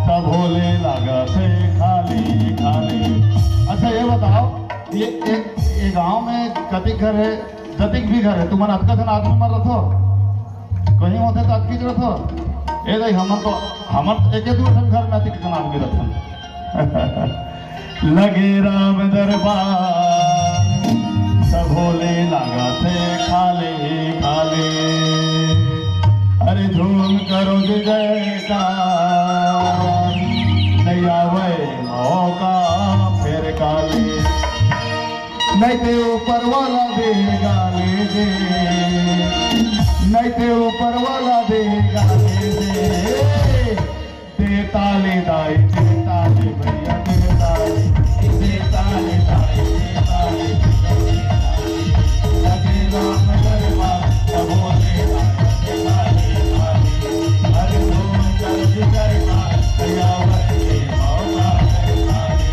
तब होले लागा थे खाली खाली। अच्छा, ये बताओ, ये एक, ये गांव में कतिक घर है, जतिक भी घर है, तुमन अतका झन आदमी मन रथो? कहीं होते तो अतकी रथो? ए दाई, हमन तो, हमन तो एक दू ठन घर में अतिक झन आदमी रथन। लगे राम दरबार, सब होले लागा थे खाले खाले। अरे झूम करो जी जयकार, नहीं आवे मौका फिर काले। नहीं ते ऊपर वाला दे गाले दे, नहीं ते ऊपर वाला दे गाले दे। दे ताले दाई, दे ताले भैया, दे ताले, दे ताले दाई, दे ताले भैया, दे ताले। लगे राम दरबार, सब होले लागा थे खाले खाले। अरे ढोल कर विजय का दयावर के मौका दे ताले।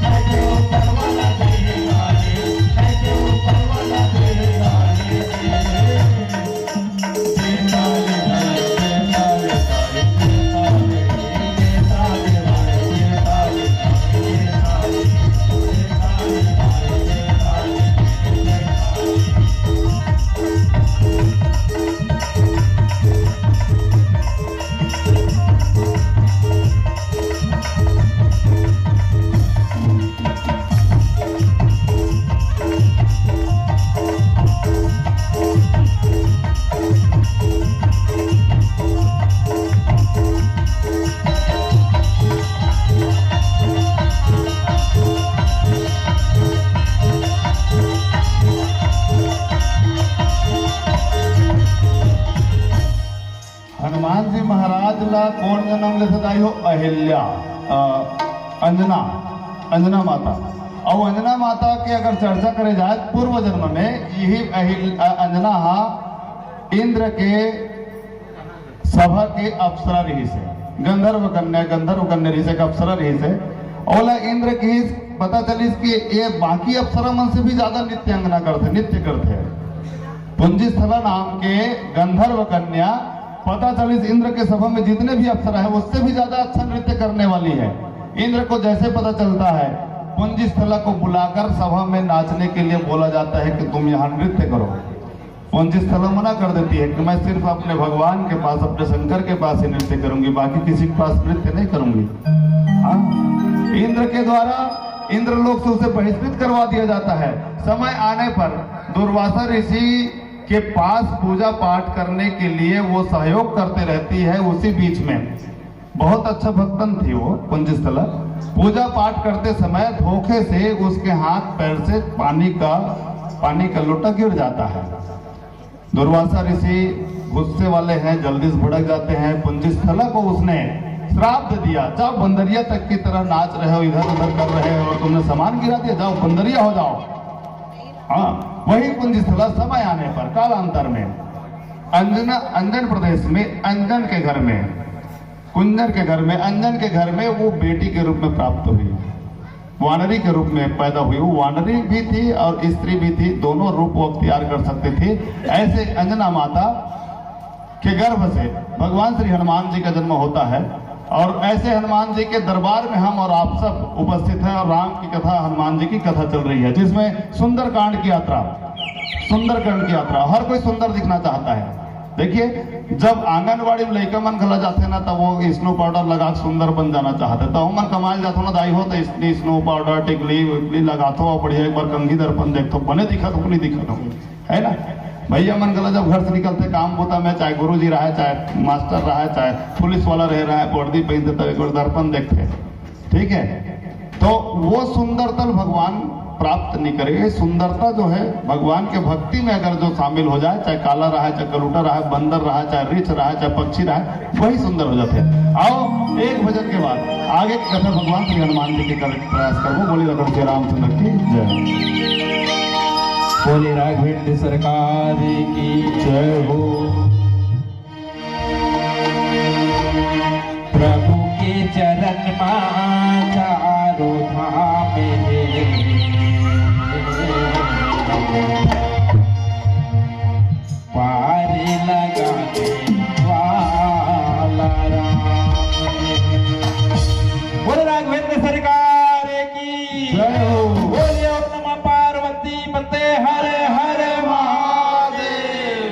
ऐसे ऊपर वाला दे ताले, ऐसे ऊपर वाला दे ताले। हनुमान जी महाराज ला कोन जन्म लेथे दाई हो? अहिल्या, अ, अंजना, अंजना माता। अउ अंजना माता के अगर चर्चा करे जाए, पूर्व जन्म में यही अहिल-, अ, अंजना हा इंद्र के सभा के अप्सरा रहिस हे, गंधर्व कन्या, गंधर्व कन्या रहिस हे, एक अप्सरा रहिस हे। ओला इंद्र किहिस, पता चलिस कि ये बाकी अप्सरा मन से भी ज्यादा नृत्यांगना करथे, नृत्य करथे। पुंजिस्थला नाम के गंधर्व कन्या, पता चलिस इंद्र के सभा में जितने भी अप्सरा है, उससे भी ज्यादा अच्छा नृत्य करने वाली है। इंद्र को जैसे पता चलता है, पुंजिस्थला को बुलाकर सभा में नाचने के लिए बोला जाता है कि तुम यहाँ नृत्य करो। पुंजिस्थला मना कर देती है कि मैं सिर्फ अपने भगवान के पास, अपने शंकर के पास ही नृत्य करूंगी, बाकी किसी के पास नृत्य नहीं करूंगी। हाँ, इंद्र के द्वारा इंद्रलोक से उसे बहिष्कृत करवा दिया जाता है। समय आने पर दुर्वासा ऋषि के पास पूजा पाठ करने के लिए वो सहयोग करते रहती है। उसी बीच में, बहुत अच्छा भक्तन थी वो पुंजिस्थला, पूजा पाठ करते समय धोखे से उसके हाथ पैर से पानी का पानी का लोटा गिर जाता है। दुर्वासा ऋषि गुस्से वाले हैं, जल्दी से भड़क जाते हैं। पुंजिस्थला को उसने श्राप दे दिया, जाओ बंदरिया तक की तरह नाच रहे हो, इधर उधर कर रहे हो, तुमने सामान गिरा दिया, जाओ बंदरिया हो जाओ। हाँ, वही पुंजिस्थला समय आने पर कालांतर में अंजना, अंजन प्रदेश में अंजन के घर में, कुंजर के घर में, अंजन के घर में वो बेटी के रूप में प्राप्त हुई, वानरी के रूप में पैदा हुई। वो वानरी भी थी और स्त्री भी थी, दोनों रूप वो अख्तियार कर सकती थी। ऐसे अंजना माता के गर्भ से भगवान श्री हनुमान जी का जन्म होता है। और ऐसे हनुमान जी के दरबार में हम और आप सब उपस्थित हैं और राम की कथा, हनुमान जी की कथा चल रही है, जिसमें सुंदरकांड की यात्रा, सुंदरकांड की यात्रा। हर कोई सुंदर दिखना चाहता है। देखिए, जब आंगनबाड़ी में लइका मन घला जाथे ना, तब वो स्नो पाउडर लगा के सुंदर बन जाना चाहथे। तो हमन कमाए ल जाथो ना दाई हो, तो स्नो पाउडर, टिकली विकली लगाथो और बढ़िया एक बार कंघी दर्पण देखथो, बने दिखत हो कि नहीं दिखत हो, है ना? भैया मन घला जब घर से निकलथे काम बूता में, चाहे गुरुजी रहे, चाहे मास्टर रहे, चाहे पुलिस वाला रहे, रहे वर्दी पहनथे, तब एक बार दर्पण देखथे। ठीक है, तो वो सुंदरता भगवान प्राप्त नहीं करेगा। सुंदरता जो है, भगवान के भक्ति में अगर जो शामिल हो जाए, चाहे काला रहा, चाहे कलूटा रहा, बंदर रहा, चाहे रिछ रहा, चाहे पक्षी रहा, वही सुंदर हो जाते हैं। आओ, एक भजन के बाद आगे की कथा भगवान श्री हनुमान जी की कर प्रयास करबो। बोली रघुपति रामचंद्र की जय। बोली राघवेंद्र सरकार की जय हो। प्रभु के चरण मा चारों धाम हे, पार लगाने वाला राम। बोलो राघवेंद्र सरकार की जय हो। बोलिए ओम नमः पार्वती पते हर हर महादेव।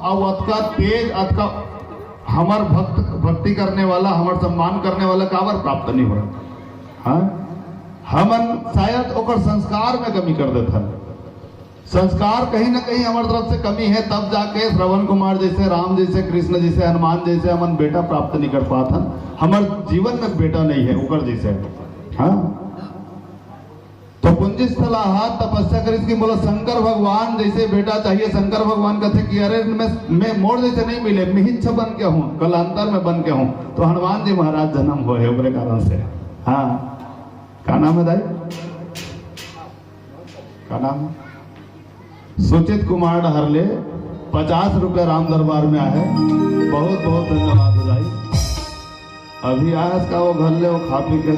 अब अतका तेज, अतका हमर भक्त, भक्ति करने वाला, हमर सम्मान करने वाला काबर प्राप्त नहीं हो? हाँ, हमन शायद ओकर संस्कार में कमी कर देथन। संस्कार कहीं ना कहीं हमर तरफ से कमी है, तब जाके श्रवण कुमार जैसे, राम जैसे, कृष्ण जैसे, हनुमान जैसे हमन बेटा प्राप्त नहीं कर पाथन। हमर जीवन में बेटा नहीं है ओकर जैसे। हाँ, तो पुंजिस्थला ह तपस्या करिस कि मोला शंकर भगवान जैसे बेटा चाहिए। शंकर भगवान कथे कि अरे, मैं, मैं मोर जैसे नहीं मिले, मिहिच्छ बन के हूँ, कलांतर में बन के हूँ। तो हनुमान जी महाराज जन्म होए हे ओकरे कारण से। हाँ, का नाम है दाई? का नाम है? सुचित कुमार डहर ले पचास रुपया राम दरबार में आहे। बहुत बहुत धन्यवाद हो दाई। अभी आयस का वो घर ले वो खा पी के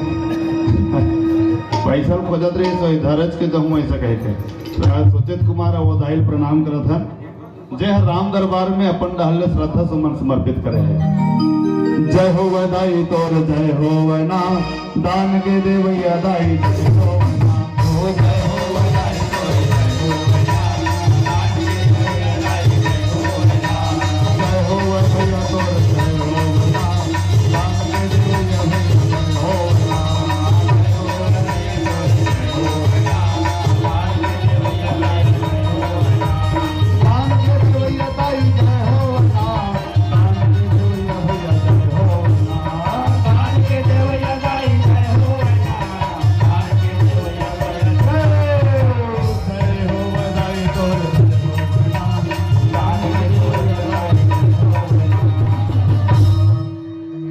पैसा खोजत रही, तो इधर के जाऊँ ऐसा कह के। तो आज सुचित कुमार वो दाई ल प्रणाम करत हन, जे हर राम दरबार में अपन डहर ले श्रद्धा सुमन समर्पित करे है। जय हो दाई तोर, जय हो ना, दान के देवैया दाई, जय हो ना।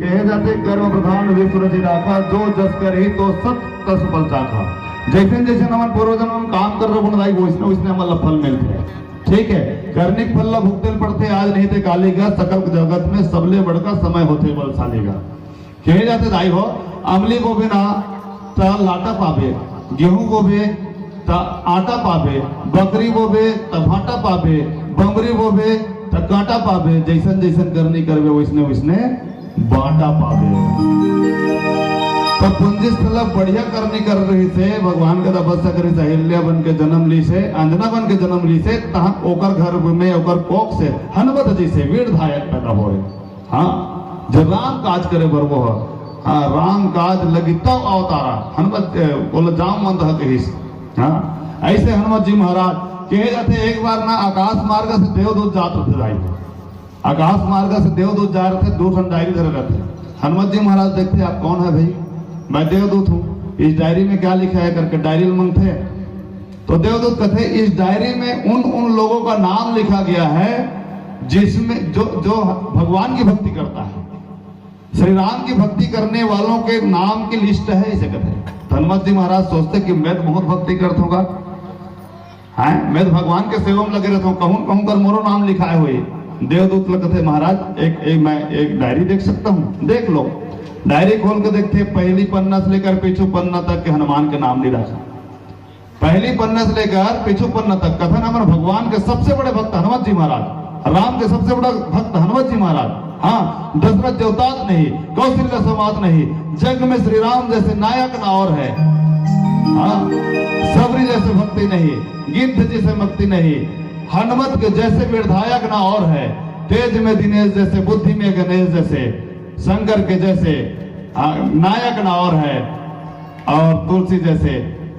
कहे जाथे, कर्म प्रधान विश्व रचि राखा, जो जस करही तो सत तस फल चाखा। जैसे जैसे हमन पूर्वजन में काम कर रहे, वैसने वैसने हमन ला फल मिलथे। ठीक है, करनी के फल ला भुगते ल पड़थे, आज नहीं ते काली का, सकल जगत में सबले बड़का समय होथे बलशाली का। कहे जाथे दाई हो, अमली बोबे ना त लाटा पाबे, गेहूं बोबे त आटा पाबे, बकरी बोबे त भाटा पाबे, बमरी बोबे त कांटा पाबे। जैसन जैसन करनी करबे वैसने वैसने बांटा पाबे। तो पुंजिस्थला बढ़िया करनी कर रहिसे, भगवान के तपस्या करिस, अहिल्या बन के जन्म लीसे, अंजना बन के जन्म लीसे, तहां ओकर घर में ओकर कोख से हनुमत जैसे वीर धायक पैदा होए। हाँ, जब राम काज करे बर वो ह। हाँ, राम काज लगी तब अवतारा। हनुमत, ए, बोले जाम मंद ह कहिस। हाँ, ऐसे हनुमत जी महाराज कहे जाथे, एक बार ना आकाश मार्ग से देवदूत जात रथे दाई। आकाश मार्ग से देवदूत जा रथे, दो ठन डायरी धरे रथे। हनुमत जी महाराज देखते, "आप कौन है भाई?" "मैं देवदूत हूँ, इस डायरी में क्या लिखा है?" करके डायरी ल मंगथे। तो देवदूत कहते, "इस डायरी में उन उन लोगों का नाम लिखा गया है जिसमें जो जो भगवान की भक्ति करता है, श्री राम की भक्ति करने वालों के नाम की लिस्ट है," इसे कहते हैं। तो हनुमत जी महाराज सोचते कि मैं तो बहुत भक्ति करता हूँ, हाँ, मैं तो भगवान के सेवा में लगे रहता हूँ, कहूँ कहूँ कर मोरो नाम लिखाए हुए। देवदूत ल कहते, "महाराज, एक, एक मैं एक डायरी देख सकता हूँ?" देख लो। डायरी खोल के देखते, पहली पन्ना से लेकर पीछू पन्ना तक के हनुमान के नाम नहीं रखा। पहली पन्ना से लेकर पीछू पन्ना तक कथन हमर भगवान के सबसे बड़े भक्त हनुमत जी महाराज, राम के सबसे बड़ा भक्त हनुमत जी महाराज। हाँ, दशरथ जवतात नहीं, कौशल्या समात नहीं, जग में श्री राम जैसे नायक ना और है। हाँ, सबरी जैसे भक्ति नहीं, गिद्ध जैसे भक्ति नहीं, हनुमत के जैसे विधायक ना और है। तेज में दिनेश जैसे, बुद्धि में गणेश जैसे, शंकर के जैसे, आ, नायक ना और है। और तुलसी जैसे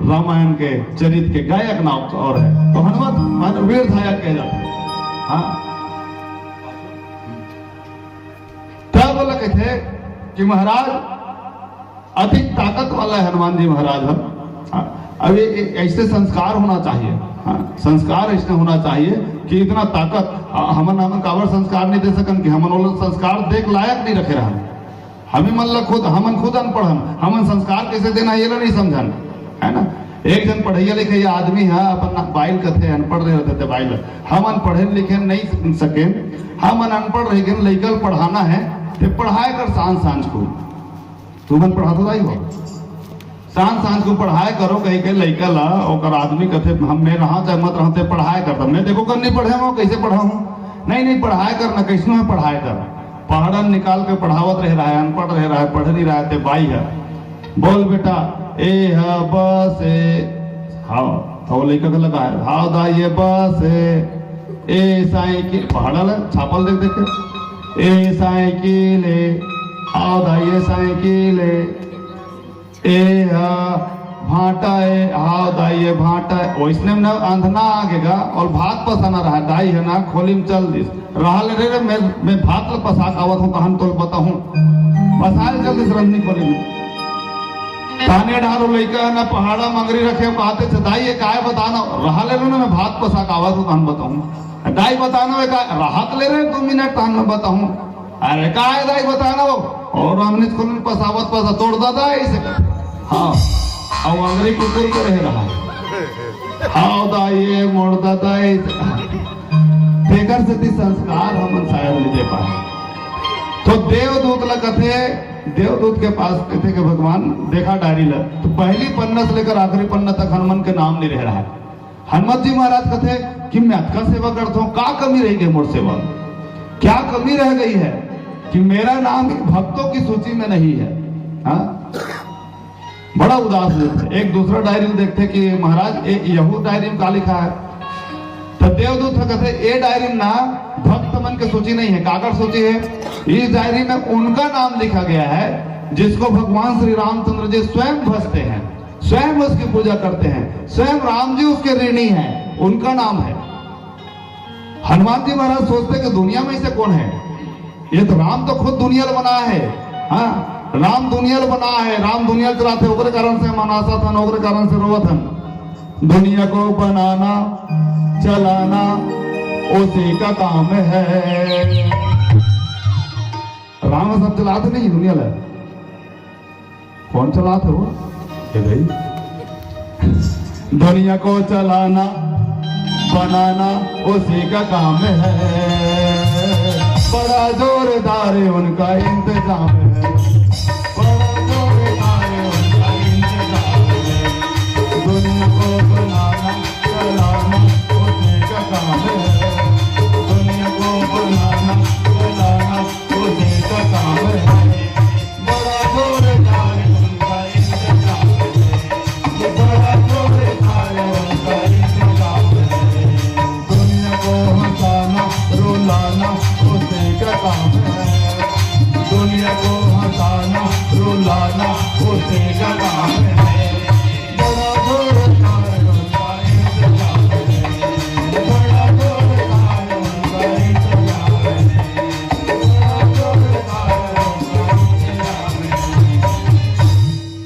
रामायण के चरित्र के गायक ना और है। तो हनुमत मान वीर धायक कहे जाते हैं। हाँ, तब बोला कहते कि महाराज अति ताकत वाला है हनुमान जी महाराज हम। हाँ, अब ये, ये ऐसे संस्कार होना चाहिए। हाँ, संस्कार ऐसे होना चाहिए कि इतना ताकत, आ, हमन, हमन काबर संस्कार नहीं दे सकन कि हमन वो लोग संस्कार देख लायक नहीं रखे रहन। हमें मन ला खुद, हमन खुद अनपढ़ हन, हमन संस्कार कैसे देना ये ला नहीं समझन, है ना? एक जन पढ़ैया लिखैया आदमी है, अपन बाइल कथे अनपढ़ रहे रहते बाइल, हमन पढ़े लिखे नहीं सके, हमन अनपढ़ रह गए, लइका ल पढ़ाना है, ते पढ़ाए कर सांझ सांझ को। तुमन पढ़ात हो दाई हो? सांझ सांझ को पढ़ाए करो, कहीं के लइका ला, ओकर आदमी कथे, "हम मैं रहा चाहे मत रहा, ते पढ़ाए कर।" तब मैं देखो कर नहीं पढ़े हो, कैसे पढ़ा हूँ? नहीं, नहीं, पढ़ाए कर ना, कैसनो है पढ़ाए कर। पहाड़न निकाल के पढ़ावत रह रहा है, अनपढ़ रह रहा है, पढ़ नहीं रहा है, ते बाई है। "बोल बेटा, ए ह ब से।" हाँ, तो वो लइका के लगा है, "हाँ दाई, ये ब से।" ए साइकिल, पहाड़ा ला छापल देख देख के। ए साइकिल, ए, आओ दाई, ए साइकिल, ए, ए हा भांटा, ए, आओ दाई, ए भांटा, ए। ओइसने में ना अंधना आगे गा, अउ भात पसाना रहा, दाई हे ना, खोली में चल दिस। रहा ले रे, रे, मैं, मैं भात ल पसा के आवत हूँ, तहन तोल बताहूँ। पसाए चल दिस रंधनी खोली में। ताने ढारो लइका ना पहाड़ा मंगरी रखे, बाते से दाई, ये काय बताना, रहा ले लो ना, मैं भात पसा के आवत हूँ, तहन बताहूँ। दाई बताना, वे का, रहत ले रे, दो मिनट, तहन मैं बताहूँ। अरे काय दाई बताना वो, अउ हमने स्कूल में पसावत पसा तोड़ दादा, ऐसे कर। हाँ, अउ अंगरी कुकुर के रहे रहा। हाँ दाई, ये मोड़ दादा, ऐसे। तेकर सेती संस्कार हमन शायद नहीं दे पाए। तो देवदूत ला कथे, देवदूत के पास कथे कि भगवान, देखा डायरी ला, तो पहली पन्ना से लेकर आखिरी पन्ना तक हनुमान के नाम नहीं रह रहा है। हनुमत जी महाराज कथे कि मैं अतका सेवा करता हूँ, का कमी रह गई मोर सेवा में? क्या कमी रह गई है कि मेरा नाम भक्तों की सूची में नहीं है? हाँ? बड़ा उदास रहते। एक दूसरा डायरी में देखते कि महाराज, ए, यहू डायरी में का लिखा है? तो देवदूत ह कथे, ए डायरी में ना भक्त मन के सूची नहीं है, काकर सूची है? इस डायरी में उनका नाम लिखा गया है जिसको भगवान श्री रामचंद्र जी स्वयं भजते हैं, स्वयं उसकी पूजा करते हैं, स्वयं राम जी उसके ऋणी हैं, उनका नाम है। हनुमान जी महाराज सोचते कि दुनिया में ऐसे कौन है? ये तो राम तो खुद दुनिया ल बना है। हाँ, राम दुनिया ल बना है, राम दुनिया ल चलाते, ओकरे कारण से हम अनासत हन, ओकरे कारण से रोवत हन। दुनिया को बनाना, चलाना, उसी का काम है। राम सब चलाते नहीं दुनिया ल। कौन चलाते हो? ये भाई, दुनिया को चलाना, बनाना, उसी का काम है। बड़ा जोरदार उनका इंतजाम है। बड़ा जोरदार उनका इंतजाम है। दुनिया को बनाना, चलाना, उसी का काम है। दुनिया को बनाना, चलाना, उसी का काम है। बड़ा जोरदार उनका इंतजाम है। बड़ा जोरदार उनका इंतजाम है। दुनिया को हंसाना, रुलाना, उसी का काम है। दुनिया को हंसाना, रुलाना, उसी का काम है। बड़ा जोरदार उनका इंतजाम है। बड़ा जोरदार उनका इंतजाम है।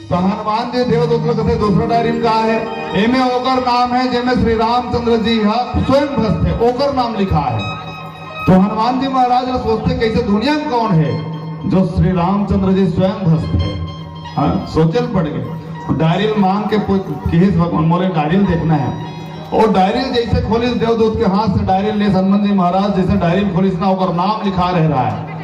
तो हनुमान जी देवदूत ल कथे दूसरा डायरी में का है, एमे ओकर नाम है जेमे श्री रामचंद्र जी ह स्वयं भजथे, ओकर नाम लिखा है। तो हनुमान जी महाराज ल सोचथे, कैसे दुनिया में कौन है जो श्री रामचंद्र जी स्वयं भजथे? हाँ, सोचे ल पड़ गए। डायरी ल मांग के पूछ, किहिस भगवान, मोरे डायरी ल देखना है। और डायरी ल जैसे खोलिस देवदूत के हाथ से डायरी ल लेस हनुमान जी महाराज, जैसे डायरी ल खोलिस ना, ओकर नाम लिखा रह रहा है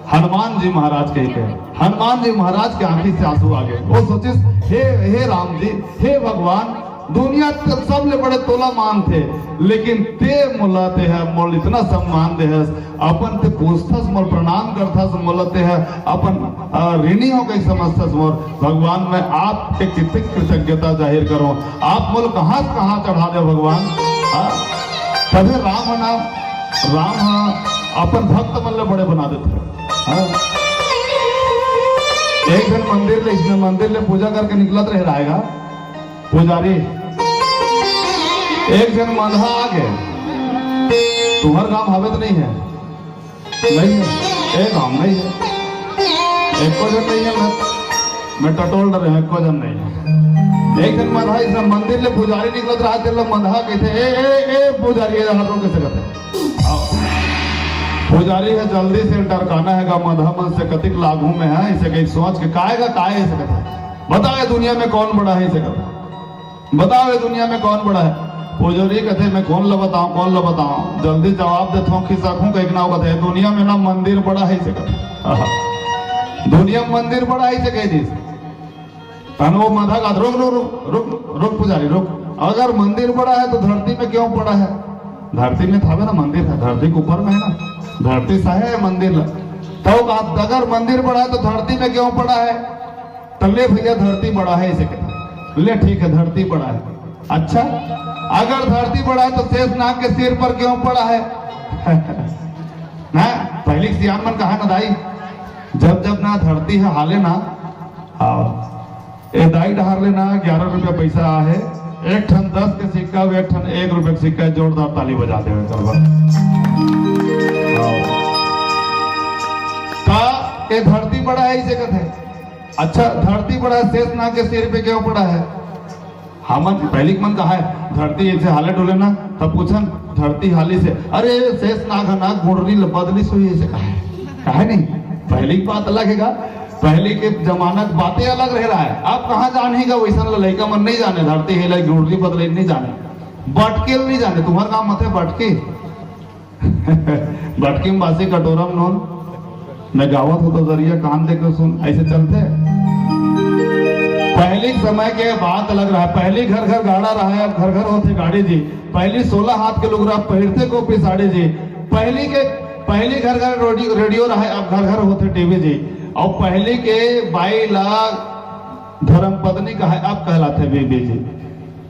हनुमान जी महाराज कह के। हनुमान जी महाराज के आंखी से आंसू आ गए। वो सोचिस, हे, हे राम जी, हे भगवान, दुनिया त सबले बड़े तोला मानथे, लेकिन ते मोला, ते ह मोला इतना सम्मान देहस, अपन ते पूछथस, मोला प्रणाम करथस, मोला ते ह अपन, अ, ऋणी हो कहि समझथस मोर। भगवान, मैं आपके कितनी कृतज्ञता जाहिर करूं, आप मोला कहां से कहां चढ़ा दे भगवान। हाँ? तभे राम ह ना, राम ह अपन भक्त मन ले बड़े बना देथे। हाँ? एक दिन मंदिर ले, इसने मंदिर ले पूजा करके निकलत रह रहेगा पुजारी, एक झन मंदहा आगे, तुम्हर गांव हवे त नहीं है? नहीं है, ए गांव नहीं है, एको झन नहीं है। मैं, मैं टटोल डरे हूं, एको झन नहीं है। एक झन मंदहा, इस मंदिर ले पुजारी निकलत रहा, तेला मंदहा कहते, ए, ए, ए, पुजारी, ए, हाथ रोक कैसे करते? आओ। पुजारी है, जल्दी से डरकाना है गा, मंदहा मन से कतिक लागू में है, इसे कहीं सोच के, काय गा, काय ऐसे कहते? बताओ, ये दुनिया में कौन बड़ा है, इसे कहते? बताओ, ये दुनिया में कौन बड़ा है? पुजारी कहते, मैं कौन ला बताऊं, कौन ला बताऊं? जल्दी जवाब देता हूं, खिसकूं कहीं ना, कहते, दुनिया में ना मंदिर बड़ा है, इसे कहते। दुनिया में मंदिर बड़ा है, इसे कह दी। तन वो मंदहा कहत, रुक, रुक, रुक, रुक, रुक, पुजारी, रुक। अगर मंदिर बड़ा है, तो धरती में क्यों पड़ा है? धरती में था ना मंदिर है, धरती के ऊपर में है ना, धरती सहे है मंदिर ला। तो कहत, अगर मंदिर बड़ा है, तो धरती में क्यों पड़ा है? तो ले भैया, धरती बड़ा है, इसे कहते। ले, ठीक है, धरती बड़ा है। अच्छा, अगर धरती बड़ा है तो शेषनाग के सिर पर क्यों पड़ा है? ना, पहली सियान मन कहा ना दाई, जब जब ना धरती है हाले ना, हाँ, ए दाई डहार ले ना ग्यारह रुपया पैसा आहे, एक ठन दस के सिक्का अउ एक ठन एक रुपया के सिक्का, जोरदार ताली बजा देवे करबा। हाँ। का ए धरती बड़ा है इसे कहते हैं? अच्छा, धरती बड़ा है, शेषनाग के सिर पे क्यों पड़ा है? हमन पहली के मन कहा है, धरती ऐसे हाले डोले ना, तब पूछन, धरती हाली से, अरे शेषनाग है ना, गुड़री ल-, बदली सुई ऐसे कहा है, कहा है नहीं? पहली की बात अलग है का? पहली के जमाना की बातें अलग रह रहा है। आप कहाँ जान ही का वैसन ल-, लइका मन नहीं जाने, धरती हिले गुड़री बदले नहीं जाने, बटके ल नहीं जाने। तुम्हार गाँव मत है बटके? बटकी में बासी कटोरा में नोन, मैं गावत हो तो दरिया कान दे के सुन, ऐसे चलते। पहली समय के बात अलग रहा, पहली घर घर गाड़ा रहा है, अब घर घर होते गाड़ी जी। पहली सोलह हाथ के लुगरा पहिरते को पिसाड़ी जी। पहली के, पहली घर घर रेडियो, रेडियो रहा है, अब घर घर होते टीवी जी। और पहली के बाई ला धर्म पत्नी कहा है, अब कहलाते बीबी जी।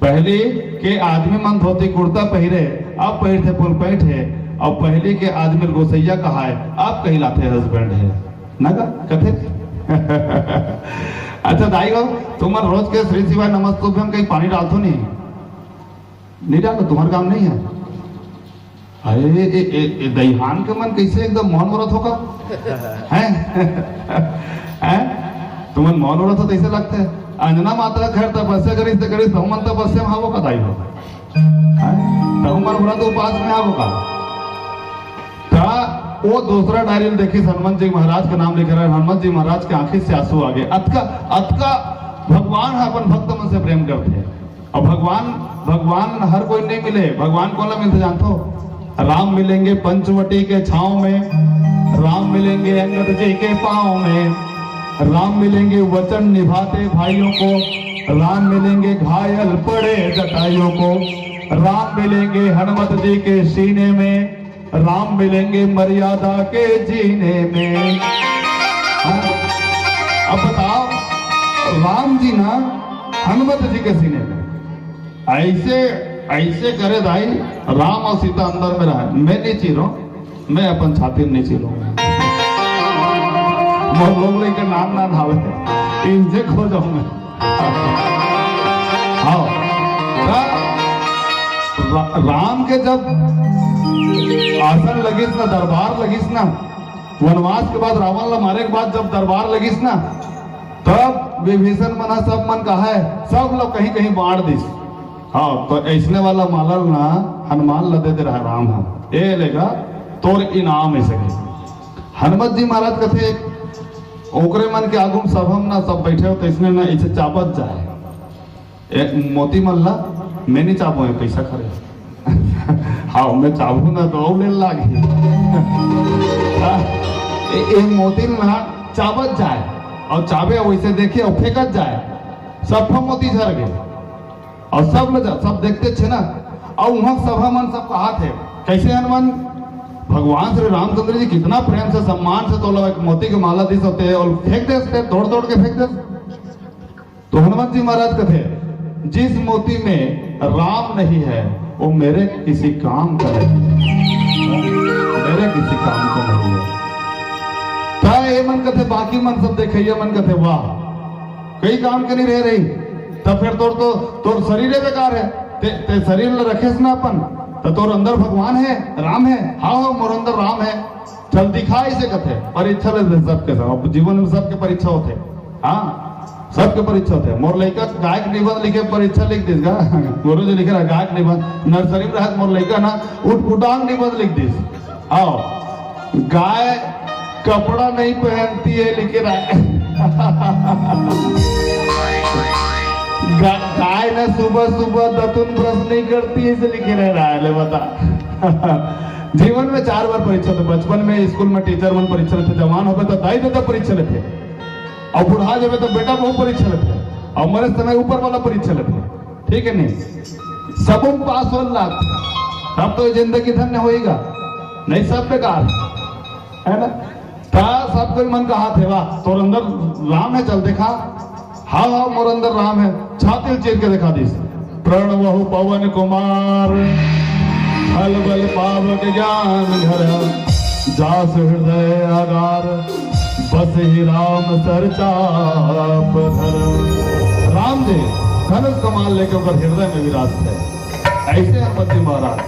पहली के आदमी मन धोती कुर्ता पहिरे, अब पहिरथे फुल पैंट है, और पहली के आदमी गोसैया कहा है, अब कहलाते हस्बैंड है। ना का? कथे? अच्छा दाई हो, तुमन रोज के श्री शिवाय नमस्तुभ्यम कहीं पानी डालथो नहीं? नहीं डालथो, तुम्हार काम नहीं है। अरे, ए, ए, ए, दईहान के मन कैसे एकदम मौन व्रत होगा? हैं? हैं? तुमन मौन व्रत हो, कैसे लगते हैं? अंजना माता घर तपस्या करिस ते करिस, तहु मन तपस्या में हावो का दाई हो? हैं? तहु मन व्रत उपास में हावो का? ता वो दूसरा डायरी में देखिस, हनुमंत जी महाराज का नाम लिखे रहे, हनुमंत जी महाराज के आंखी से आंसू आ गए। अतका, अतका भगवान ह अपन भक्त मन से प्रेम करते हैं। और भगवान, भगवान हर कोई नहीं मिले। भगवान कौन ला मिलते जानथो? राम मिलेंगे पंचवटी के छांव में, राम मिलेंगे अंगद जी के पांव में, राम मिलेंगे वचन निभाते भाइयों को, राम मिलेंगे घायल पड़े जटाइयों को, राम मिलेंगे हनुमत जी के सीने में, राम मिलेंगे मर्यादा के जीने में। हाँ? अब बताओ, राम जी ना हनुमत जी के सीने में, ऐसे, ऐसे करे दाई, राम और सीता अंदर में रहा। मैं नहीं चीरो, मैं अपन छाती नहीं चीरूंगा। मोर लोग लेकर नाम ना धावे, इनसे खो जाऊंगा। हाँ। रा-, रा-, राम के जब आसन लगिस ना, दरबार लगिस ना, वनवास के बाद रावण ला मारे के बाद जब दरबार लगिस ना, तब विभीषण मन ह सब मन कहा है, सब लोग कहीं कहीं बांट दिस। हाँ, तो ऐसने वाला माला ना हनुमान ला दे दे रहा राम ह। ए लेगा तोर इनाम ऐसे के। हनुमत जी महाराज कथे, ओकरे मन के आगू में सभा में ना सब बैठे हो, तो इसने ना इसे चाबत जाए। ए, मोती मल्ला, मैं नहीं चाबो है पैसा खरे। हाँ, मैं चाबू ना तो ले लागी। हाँ, ए, ए मोती ना चाबत जाए और चाबे वैसे देखे और फेंकत जाए, सब मोती झर गए। और सब लोग, सब देखते छे ना। और वहां सभा मन सब कहा थे, कैसे हनुमान, भगवान श्री रामचंद्र जी कितना प्रेम से, सम्मान से तोला एक मोती के माला दिस होते और फेंक देते, तोड़ तोड़ के फेंक देते। तो हनुमान जी महाराज कहते, जिस मोती में राम नहीं है, वो मेरे किसी काम का नहीं है। मेरे किसी काम का नहीं है। ता ये मन कहते, बाकी मन सब देखैया मन कहते, वाह, कई काम के नहीं रह रही। तब फिर तोर तो, तोर शरीर ही बेकार है। ते, ते शरीर ल रखेस ना अपन, तो तोर अंदर भगवान है, राम है। हाँ, हाँ, मोर अंदर राम है। चल दिखा इसे कथे, परीक्षा ले दे सबके सब। अब जीवन में सबके परीक्षा होते। हाँ, सबके परीक्षा होते। मोर लइका गायक निबंध लिखे, परीक्षा लिख दिस गा। गुरु जी लिखे रहा गायक निबंध, नर्सरी में रहत मोर लइका ना उटपुटांग निबंध लिख दिस। आओ, गाय कपड़ा नहीं पहनती है लिखे रहा। गा-, गाय ना सुबह सुबह दतुन ब्रश नहीं करती है, इसे लिखे रह रहा है, ले बता। जीवन में चार बार परीक्षा होते। बचपन में स्कूल में टीचर मन परीक्षा लेते, जवान होबे तो दाई ददा परीक्षा लेते, और बुढ़ा जाबे तो बेटा बहू परीक्षा लेते, और मरे समय ऊपर वाला परीक्षा लेते। ठीक है नहीं? सबम पास होल लाग, तब तो ये जिंदगी धन्य होएगा, नहीं सब बेकार, है ना? ता सब कोई मन कहा थे, वाह, तोर अंदर राम है, चल दिखा। हाँ, हाँ, मोर अंदर राम है, छाती चीर के दिखा दीस। प्रणवहु पवन कुमार, छल बल पावक ज्ञान धर, जास हृदय आगार, बसहि राम सरचाप धर। राम जी धनुष कमान लेके ओकर हृदय में विराजथे। अइसे हनुमत जी महाराज।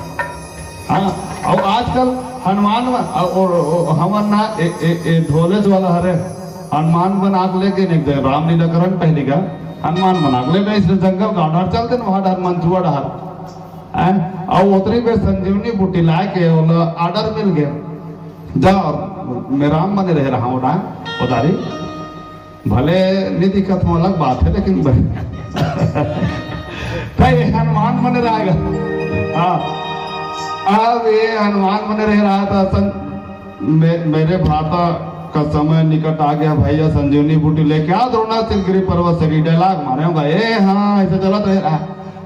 हाँ, अउ आजकल हनुमान म-, अ, ओ, ओ, हमन ना ए, ए, ए ढोलेच वाला हरे, हनुमान बना के लेके निकले, रामलीला करन पहली का, हनुमान बना के लेके इस जंगल का डहर चलते न, वहाँ डहर मंचुआ डहर। हैं? अउ ओतरी बेर संजीवनी बूटी लाए के ओला order मिल गया, "जा, मैं राम बने रहे रहा हूँ ना, उधारी।" भले नहीं दिखत हो, अलग बात है, लेकिन ब-, भाई, हनुमान बने रहेगा। हाँ, अब ये हनुमान बने रह रहा था, सन-, मे-, मेरे भ्राता का समय निकट आ गया, भैया संजीवनी बूटी लेके आ, द्रोणाचल गिरी पर्वत से dialogue मारे होगा, ए हाँ, ऐसे चलत रह रहा है।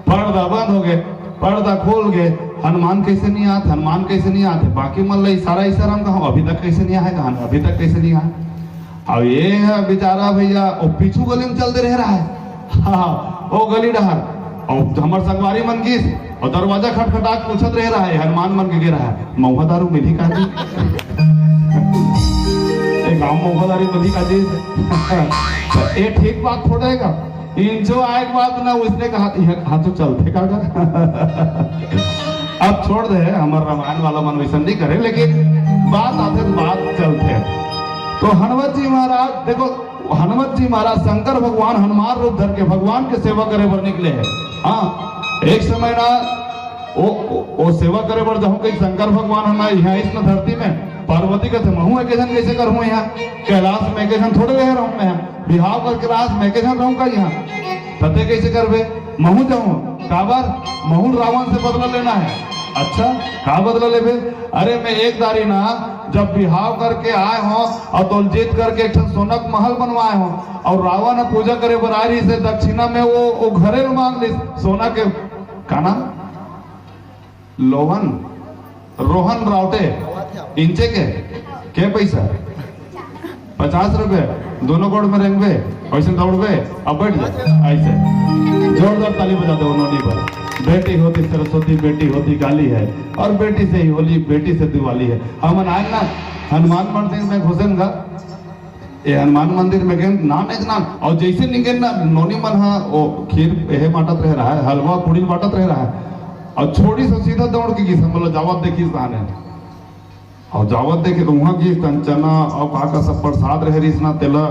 पर्दा बंद हो गए, पर्दा खोल गए, हनुमान कैसे नहीं आते, हनुमान कैसे नहीं आते, बाकी मन ला इशारा, इशारा में कहा, "अभी तक कैसे नहीं आए, कहा, अभी तक कैसे नहीं आए?" अब ये है बेचारा भैया, वो पीछू गली में चलते रह रहा है। हाँ, वो गली डहर। और हमर संगवारी मन गिस, और दरवाजा खटखटा के पूछत रह रहा है, हनुमान मन के गे रहा है, "महुआ दारू मिली का जी?" ए गाँव महुआ दारू मिली का जी? तो ये ठीक बात थोड़े है का? इंचो आए के बाद ना उसने कहा, "यह हाथों चलते का का?" अब छोड़ दे, हमर रामायण वाला मन वैसन नहीं करे, लेकिन बात आते तो बात चलते। तो हनुमत जी महाराज, देखो, हनुमत जी महाराज शंकर भगवान हनुमान रूप धर के भगवान के सेवा करे बर निकले हैं। हाँ, एक समय ना वो, वो, वो सेवा करे बर जहूँ कहीं शंकर भगवान हना यहाँ इस न धरती में, पार्वती कहते, "महूँ एके झन कैसे करहूँ यहाँ? कैलाश में एके झन थोड़े रह रहूँ मैं यहाँ। बिहाव करके रास में एके झन रहूँ का यहाँ? तते कैसे करबे? महूँ जाऊँ।" "काबर?" "महूँ रावण से बदला लेना है।" "अच्छा, का बदला लेबे?" "अरे, मैं एक दारी ना, जब बिहाव करके आए हों और तोल जीत करके एक ठन सोना के महल बनवाए हों, और रावण ह पूजा करे बर आए रहिस हे, दक्षिणा में वो, वो घरे ल मांग लिस सोना के।" "का नाम?" "लोवन, रोहन रावटे।" "इंचे के? के पैसा?" "पचास रुपये।" "दोनों गोड़ में रेंगबे, वैसे दौड़बे, अब बैठ जा।" ऐसे जोरदार ताली बजा दो उन्होंने पर। बेटी होती सरस्वती, बेटी होती काली है, और बेटी से ही होली, बेटी से दिवाली है। हमन आज ना हनुमान मंदिर में घुसन गा, ये हनुमान मंदिर में गेन नान एक नान, और जैसे निंगेन ना, नोनी मन हा वो खीर एहे बांटत रह रहा है, हलवा पूड़ी बांटत रह रहा है, और छोड़ी से सीधा दौड़ के गिस, मतलब जावत देखिस ताने, और जावत देखे तो वहाँ गिस तन चना और का का सब प्रसाद रह रहिस ना, तेला,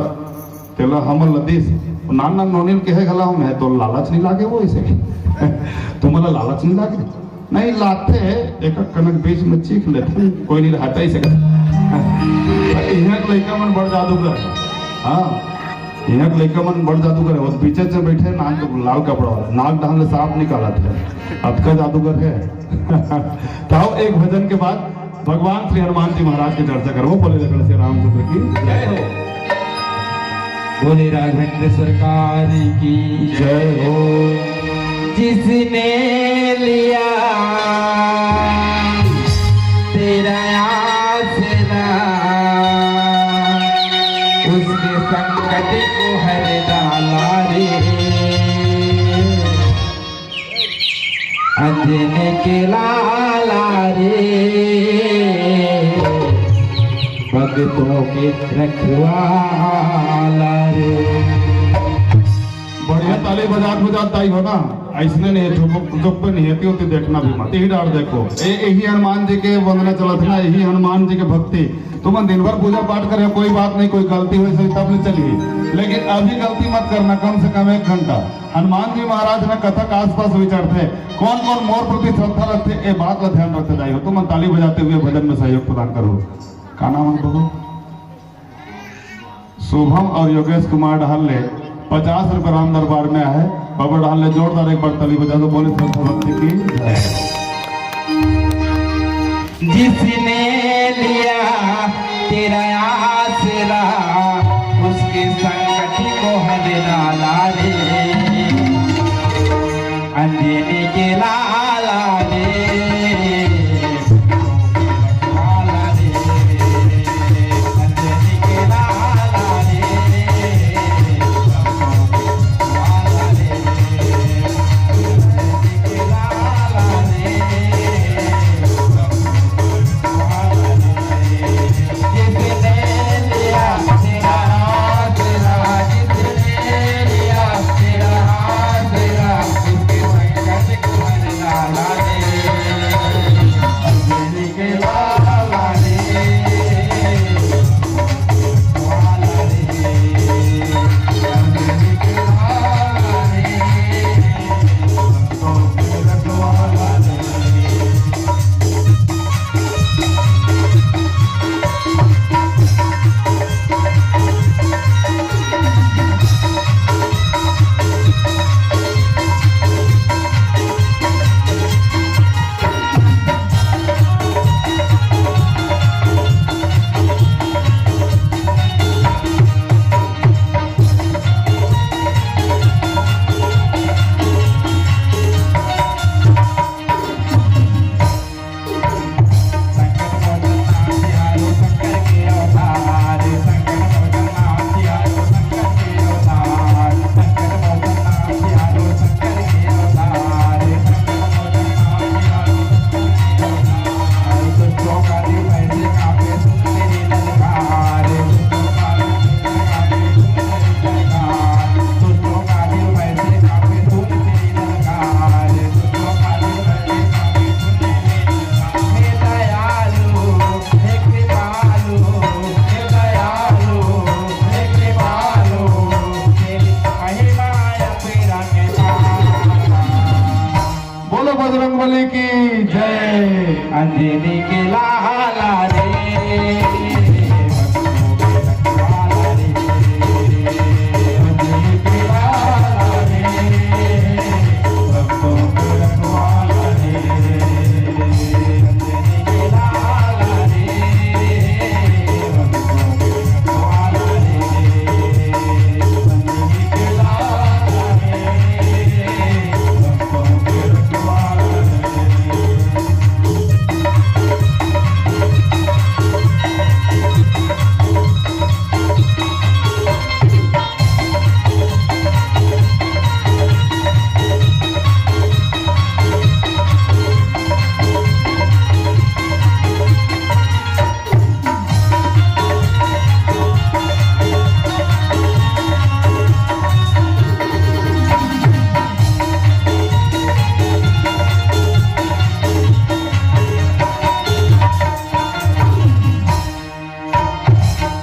तेला हमन ल दिस। नान नान नोनी ल कहे घला हूँ मैं, "तो लालच नहीं लागे वो इसे?" "तुम्हारा लालच नहीं लागे?" "नहीं, लाथे, एक कनक बीच में चीख लेथे, कोई नहीं रहता इसे।" इहाँ के लइका मन बड़ जादूगर। हाँ, इहाँ के लइका मन बड़ जादूगर है। वो पीछे से बैठे, नाक लाल कपड़ा वाला, नाक डाल ले सांप निकालत है, अतका जादूगर है। तो आओ, एक भजन के बाद भगवान श्री हनुमान जी महाराज की चर्चा करबो। बोले लखन श्री रामचंद्र की जय हो। बोले राघवेंद्र सरकार की जय हो। जिसने लिया तेरा आसरा, उसके संकट को हर डाला रे। अंजनी के लाला रे, भक्तों के रखवाला रे। बढ़िया ताली बजात बजात ताई हो ना, ऐसने नहीं है, चुप, चुप पे नहीं है, क्यों तो देखना भी मत, यही डार देखो। ए, यही हनुमान जी के वंदना चलत ना, यही हनुमान जी के भक्ति। तुमन दिन भर पूजा पाठ करे, कोई बात नहीं, कोई गलती होइस होही तब ले चलही, लेकिन अभी गलती मत करना, कम से कम एक घंटा। हनुमान जी महाराज ना कथा के आसपास विचरथे, कौन कौन मोर प्रति श्रद्धा रखथे, ए बात ला ध्यान रखते जाइयो। तुमन ताली बजाते हुए भजन में सहयोग प्रदान करो। का नाम है बाबू? शुभम और योगेश कुमार डहर ले पचास रुपए राम दरबार में आहे। बाबा डहर ले जोरदार एक बार ताली बजा दो, बोले श्रद्धा भक्ति की जय। जिसने लिया तेरा आसरा, उसके संकट को हर डाला रे। अंजनी के लाला रे, लाला रे, अंजनी के लाला रे, लाला रे। अंजनी के लाला रे, भक्तों के रखवाला रे। अंजनी के लाला रे, भक्तों के रखवाला रे। अंजनी के लाला रे, भक्तों के रखवाला रे। अंजनी के लाला रे, भक्तों के रखवाला रे।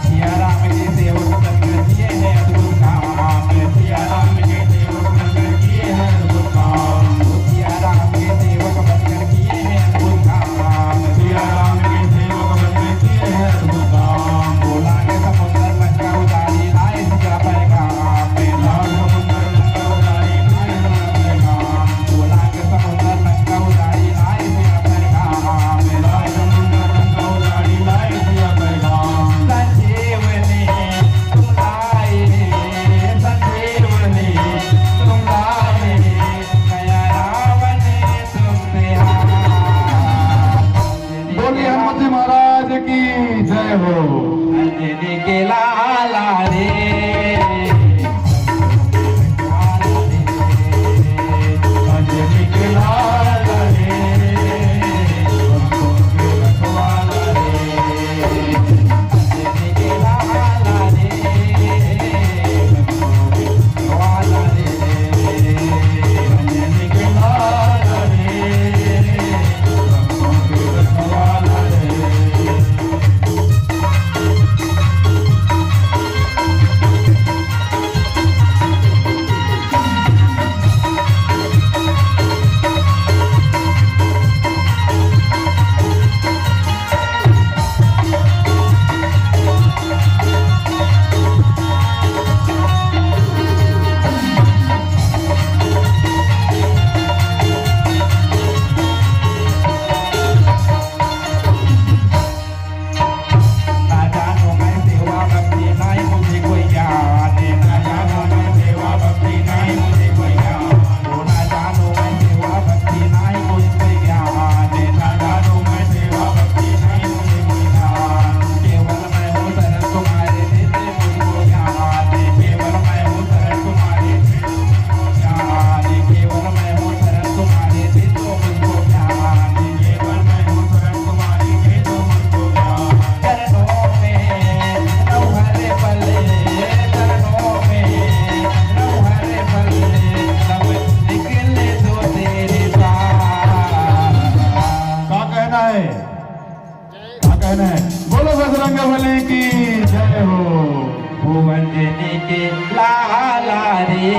सिया राम के सेवक बनकर किए हैं अद्भुत काम। सिया राम के सेवक बनकर किए हैं अद्भुत काम। सिया राम के सेवक बनकर किए हैं अद्भुत काम। सिया राम के सेवक बनकर किए हैं अद्भुत काम। भोला के समुंदर लंका उजाड़ी लाए सिया पैगाम। भोला के समुंदर लंका उजाड़ी लाए सिया पैगाम। भोला के समुंदर लंका उजाड़ी लाए सिया पैगाम। भोला के समुंदर लंका उजाड़ी लाए सिया पैगाम। संजीवनी तुम लाए, संजीवनी तुम लाए, गया रावण तुम पे हार। बोलिए हनुमंत जी महाराज की जय हो। अंजनी के लाला रे, अंजनी के लाला रे, अंजनी के लाला रे। का कहना है? का कहना है? बोलो बजरंग बली की जय हो। भुवन जनी के लाला रे,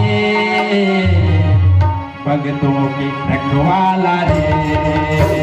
भक्तों के रखवाला रे।